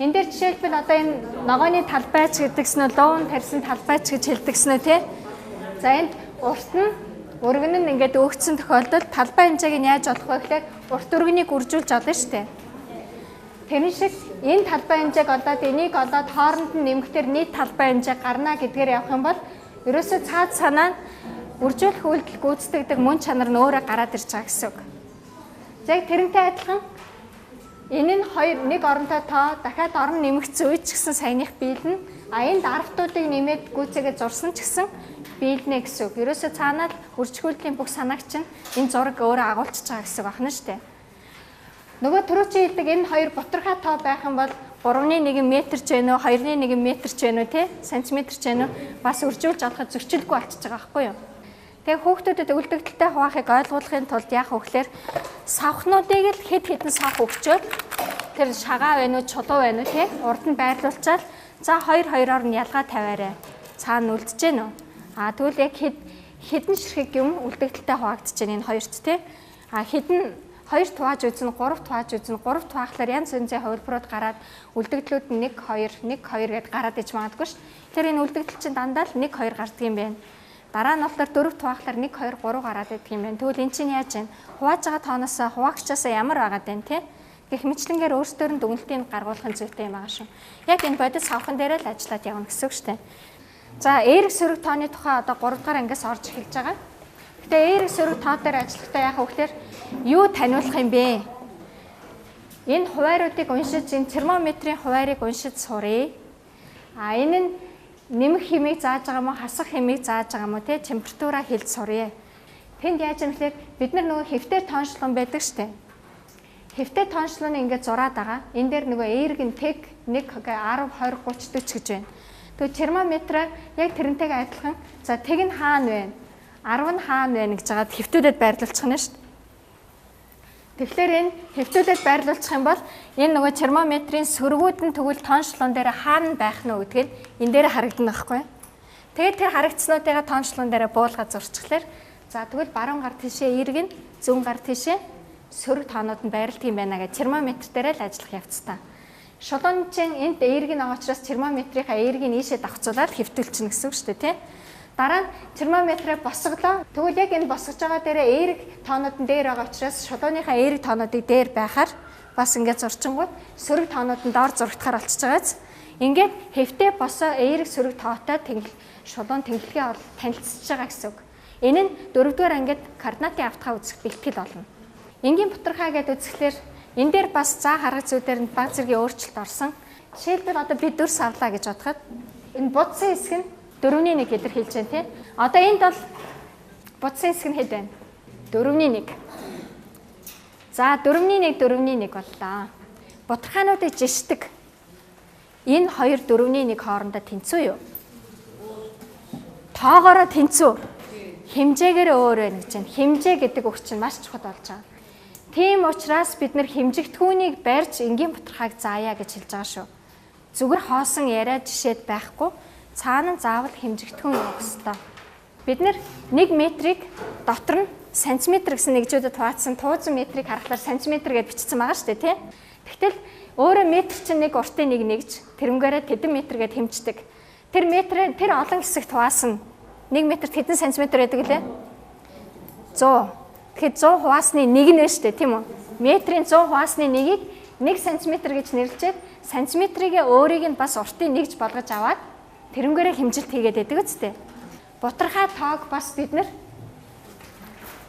Энэ дээр жишээлбэл одоо энэ ногооны талбайч гэдгсэн үү, луун тарьсан талбайч гэж хэлдэгсэн үү тий. За энд урт нь өргөн нь ингээд өөгдсөн тохиолдолд талбай хэмжээг нь яаж олох вэ гэхээр урт өргөнийг үржүүлж олно шүү дээ. Тэрэн шиг энэ талбай хэмжээг олоод энийг олоод хооронд нь нэмэхтэр нийт талбай хэмжээ гарна гэдгээр явах юм бол ерөөсөө цаад санаа нь үржүүлэх үйлдэл гүйцэтгэдэг мөн чанар нь өөрөө гараад ирж байгаа гэсэн үг. За яг тэрнтэй адилхан энэ нь 2 1 оронтой тоо дахиад орон нэмэгдсэн үе ч гэсэн саяных биелнэ. А энд 10-туудыг нэмээд гүйцээгээ зурсан ч гэсэн биелнэ гэсэн үг. Ерөөсөө цаанаа л үржих үйлдэлийн бүх санааг чинь энэ зураг өөрөө агуулчихж байгаа гэсэн үг байна шүү дээ. Нөгөө түрүүчийн хэлдэг энэ хоёр бутархай тоо байх юм бол 3.1 метр ч вэ нөө 2.1 метр ч вэ нөө тий сантиметр ч вэ нөө бас үржүүлж олоход зөрчилгүй болчихж байгаа байхгүй юу? Тэгээ хүүхдүүдэд үлдэгдэлтэй хуваахыг ойлгуулахын тулд яах вэ гэхээр савхнуудыг л хэд хэдэн савх өгчөөд тэр шагаа байна уу чулуу байна уу тий урд нь байрлуулчаал за 2 2-оор нь ялгаа тавиарай. Цаана үлдэж гэнэ үү? А тэгвэл яг хэд хэдэн ширхэг юм үлдэгдэлтэй хуваагдчихэж байна энэ хоёрт тий. А хэдэн 2 хувааж үзнэ, 3 хувааж үзнэ, 3 хуваахлаар янз янзын хувилбарууд гараад үлдэгдлүүд нь 1 2 1 2 гэд гараад иж магадгүй ш. Тэр энэ үлдэгдэл чинь дандаа л 1 2 гардаг юм байна. Дараа нь болохоор 4 хуваахлаар 1 2 3 гараад идэх юм байна. Тэгвэл эн чинь яаж вэ? Хувааж байгаа тооноос хуваагчаас ямар байгаад байна те? Гэх мэтлэнгээр өөрсдөр нь дүгнэлтийг гаргуулах нь зүйтэй юм байгаа шүү. Яг энэ бодит савхан дээр л ажиллаад явна гэсэн үг шүү дээ. За эерэг сөрөг тооны тухай одоо 3 дугаар ангиас орж эхэлж байгаа. Гэтэ эерэг сөрөг тоо дээр ажиллахдаа яах вэ гэхээр юу таниулах юм бэ? Энэ хуваарьуудыг уншиж, энэ термометрийн хуваарийг уншиж суръя. А энэ нь нэмэх хэмийг зааж байгаа мó, хасах хэмийг зааж байгаа мó те температураа хэлж суръя. Тэнд яаж юм гэхээр бид нар нөгөө хэвтэр тооншлон байдаг штэ. Хэвтэр тооншлон ингээд зураад байгаа. Энэ дээр нөгөө эерэг нь тэг 1 10 20 30 40 гэж байна. Тэгээ термометр яг тэрнтэйгээ адилхан. За тэг нь хаана вэ? 10 нь хаана вэ гэж жагаад хэвтүүлээд байрлуулчих нь шүү дээ. Тэгэхээр энэ хэвтүүлээд байрлуулчих юм бол энэ нөгөө термометрийн сөргүүд нь тэгвэл тооншлон дээр хаана байх нь вэ гэдгийг энэ дээр харагдана байхгүй. Тэгээд тэр харагдсануудыгаа тооншлон дээр буулгаад зурчихлаар за тэгвэл баруун гар тийшээ эерэг нь зүүн гар тийшээ сөрөг тоонууд нь байрладаг юм байна гэж термометр дээр л ажиллах явцтай. Шулуун чинь энд эерэг нь байгаа учраас термометрийнхаа эергийг ийшээ давхцуулаад хэвтүүлчихнэ гэсэн үг шүү дээ, тий? Дараа нь термометрээ босголоо. Тэгвэл яг энэ босгож байгаа дээрээ эерэг тоонууд нь дээр байгаа учраас шулууныхаа эерэг тоонуудыг дээр байхаар бас ингээд зурчингууд сөрөг тоонууд нь доор зурагдахаар болчихж байгааз. Ингээд хэвтээ босоо эерэг сөрөг тоотой шулуун тэнхлэгээ бол танилцж байгаа гэсэн үг. Энэ нь 4-р ангид координатын автгаа үзэх бэлтгэл болно. Энгийн бутархаа гэдээ үзэхлээр энэ дээр бас заа харгах зүйлээр нь баг зэргийн өөрчлөлт орсон. Жишээлбэл одоо би дүрс авлаа гэж бодоход энэ будсан хэсэг нь 4-ний 1 илэрхийлж байна, тий. Одоо энд бол будсан хэсэг нь хэд байна? 4-ний 1. За 4-ний 1 4-ний 1 боллоо. Бутархаануудыг жишдэг. Энэ хоёр 4-ний 1 хоорондоо тэнцүү юу? Тоогоороо тэнцүү. Хэмжээгээр өөр байна гэж байна. Хэмжээ гэдэг үг чинь маш чухал болж байгаа. Тийм учраас бид нэр хэмжигдэхүүнийг барьж энгийн бутархааг заая гэж хэлж байгаа шүү. Зүгээр хоосон яриа жишээд байхгүй. Цаана нь заавал хэмжигдэхүүн явах ёстой. Бид нэр 1 метрийг дотор нь сантиметр гэсэн нэгжүүдэд хуваацсан туузан метрийг харахлаар сантиметр гэж бичсэн байгаа шүү дээ, тий? Тэгтэл өөрөө метр чинь нэг уртын нэг нэгж, тэрнгээрээ тэдэн метр гэж хэмждэг. Тэр метрээ тэр олон хэсэгт хуваасан 1 метрт хэдэн сантиметр байдаг лээ? 100. Тэгэхээр 100 хуваасны нэг нь шүү дээ, тийм үү? Метрийн 100 хуваасны нэгийг 1 сантиметр гэж нэрлэчээд сантиметрийг өөрийг нь бас уртын нэгж болгож аваад тэрнгээрээ хэмжилт хийгээд байдаг үстэй. Бутархай тоог бас бид нэр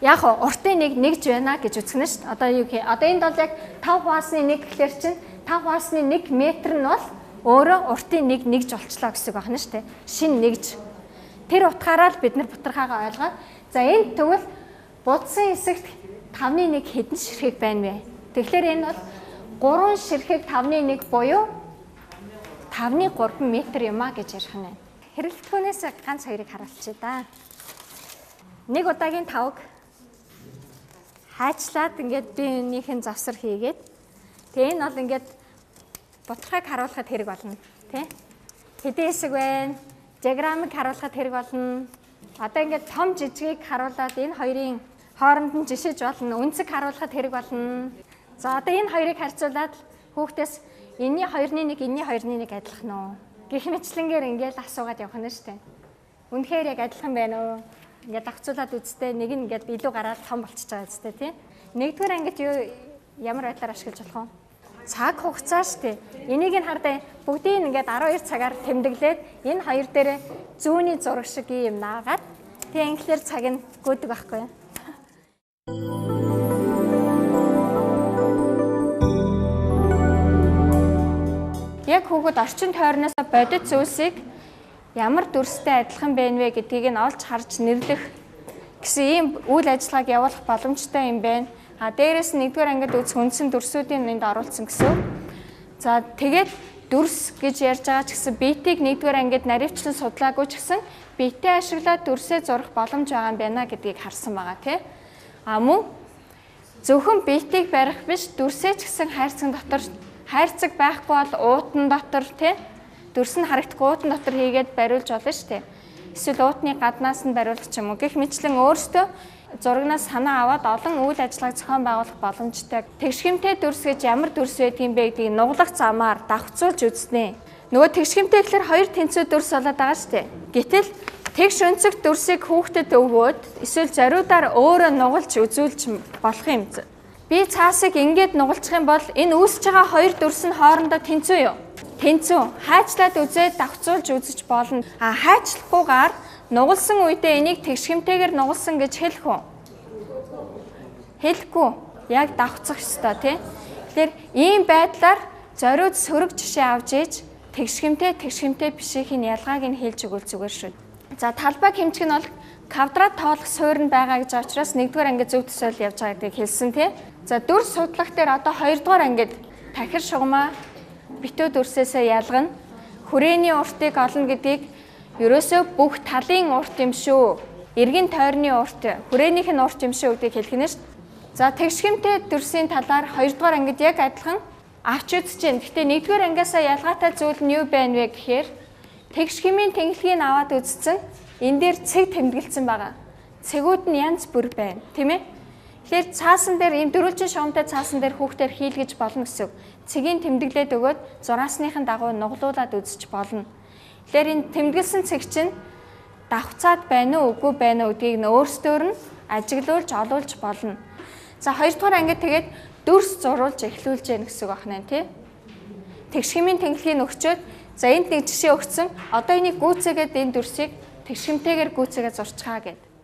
яг уртын нэг нэгж байна гэж үзгэнэ шүү дээ. Одоо юу гэх? Одоо энд бол яг 5 хуваасны 1 гэхлээр чинь 5 хуваасны 1 метр нь бол өөрөө уртын нэг нэгж болчлоо гэсэн үг байна шүү дээ. Шин нэгж. Тэр утгаараа л бид нар бутархайгаа ойлгоо. За энд тэгвэл будсан хэсэгт 5-ны 1 хэдэн ширхэг байна вэ? Тэгэхээр энэ бол 3 ширхэг 5-ны 1 буюу 5-ны 3 метр юм а гэж ярих нь. Хэрэглэгдэхүүнээс ганц хоёрыг харуулчихъя да. Нэг удаагийн тавг хайчлаад ингээд би энийхэн завсар хийгээд тэгээ энэ бол ингээд бутархайг харуулахад хэрэг болно, тий? Хэдэн хэсэг байна? Диаграммыг харуулахад хэрэг болно. Одоо ингээд том жижигийг харуулад энэ хоёрын хооронд нь жишээж болно. Өнцөг харуулахад хэрэг болно. За одоо энэ хоёрыг харьцуулаад хүүхдээс энэний 2-ны 1, энэний 2-ны 1 адилхан уу? Гэх мэтлэнгээр ингээд асуугаад явах нь шүү дээ. Үнэхээр яг адилхан байна уу? Ингээд давхцуулаад үзтээ нэг нь ингээд илүү гараад том болчихж байгаа зү тий. Нэгдүгээр ангид юу ямар байдлаар ашиглаж болох вэ? Цаг хугацаа шүү дээ. Энийг нь хардаа бүгдийг ингээд 12 цагаар тэмдэглээд энэ хоёр дээр зүүнний зураг шиг юм наагаад тэг англиар цаг нь гүйдэг байхгүй юу? Яг хүүхэд орчин тойрноос бодит зүйлсийг ямар дүрстэй адилхан байна вэ гэдгийг нь олж харж нэрлэх гэсэн ийм үйл ажиллагааг явуулах боломжтой юм байна. А дээрээс нь нэгдүгээр ангид үзэх үндсэн дүрсүүдийн энд оруулсан гэсэн. За тэгээд дүрс гэж ярьж байгаа ч гэсэн биетийг нэгдүгээр ангид наривчлан судлаагүй ч гэсэн биетээ ашиглаад дүрсээ зурах боломж байгаа юм байна гэдгийг харсан байгаа тий. А мөн зөвхөн биетийг барих биш дүрсээ ч гэсэн хайрцаг дотор хайрцаг байхгүй бол уутан дотор тий дүрс нь харагдахгүй уутан дотор хийгээд бариулж болно шүү дээ. Эсвэл уутны гаднаас нь бариулах ч юм уу. Гэх мэтлэн өөртөө зурагнаас санаа аваад олон үйл ажиллагааг зохион байгуулах боломжтой. Тэгшхэмтэй дүрс гэж ямар дүрс байдгийг бэ гэдгийг нуглах замаар давхцуулж үзнэ. Нөгөө тэгшхэмтэй гэхэлэр хоёр тэнцүү дүрс болоод байгаа шүү дээ. Гэтэл тэгш өнцөг дүрсийг хүүхдэд өгөөд эсвэл зориудаар өөрөө нугалж үзүүлж болох юм. Би цаасыг ингээд нугалчих юм бол энэ үүсэж байгаа хоёр дүрс нь хоорондоо тэнцүү юу? Тэнцүү. Хайчлаад үзээд давхцуулж үзэж болно. А хайчлахгүйгээр нугалсан үедээ энийг тэгшхэмтэйгээр нугалсан гэж хэлэх үү? Хэлэхгүй. Яг давхцах ёстой тий. Тэгэхээр ийм байдлаар зориуд сөрөг жишээ авч ээж тэгшхэмтэй тэгшхэмтэй бишийн ялгааг нь хэлж өгвөл зүгээр шүү. За талбайг хэмжих нь бол квадрат тоолох суурь нь байгаа гэж байгаа учраас нэгдүгээр ангид зөв төсөөл явж байгаа гэдгийг хэлсэн тий. За дүрс судлах дээр одоо хоёрдугаар ангид тахир шугамаа битүү дүрсээсээ ялгана. Хүрээний уртыг олно гэдгийг ерөөсөө бүх талын урт юм шүү. Эргэн тойрны урт, хүрээнийх нь урт юм шүү гэдгийг хэлэх нь шүү. За тэгшхэмтэй дүрсийн талаар хоёрдугаар ангид яг адилхан авч үзэж байна. Гэхдээ нэгдүгээр ангиасаа ялгаатай зүйл нь юу байна вэ гэхээр тэгшхэмийн тэнхлэгийг аваад үзсэн. Энэ дээр цэг тэмдэглэсэн байгаа. Цэгүүд нь янз бүр байна, тийм ээ? Тэгэхээр цаасан дээр ийм дөрвөлжин шугамтай цаасан дээр хүүхдээр хийлгэж болно гэсэн үг. Цэгийн тэмдэглээд өгөөд зураасныхын дагуу нуглуулад үзэж болно. Тэгэхээр энэ тэмдэглэсэн цэг чинь давхцаад байна уу, үгүй байна уу гэдгийг нь өөрсдөөр нь ажиглуулж олуулж болно. За хоёрдугаар ангид тэгээд дүрс зурулж эхлүүлж яах гэсэн үг байна тий. Тэгшхэмийн тэнхлэгийг өгчөөд за энд нэг жишээ өгсөн. Одоо энийг гүйцээгээд энэ дүрсийг тэгшхэмтэйгээр гүйцээгээ зурчхаа гэд.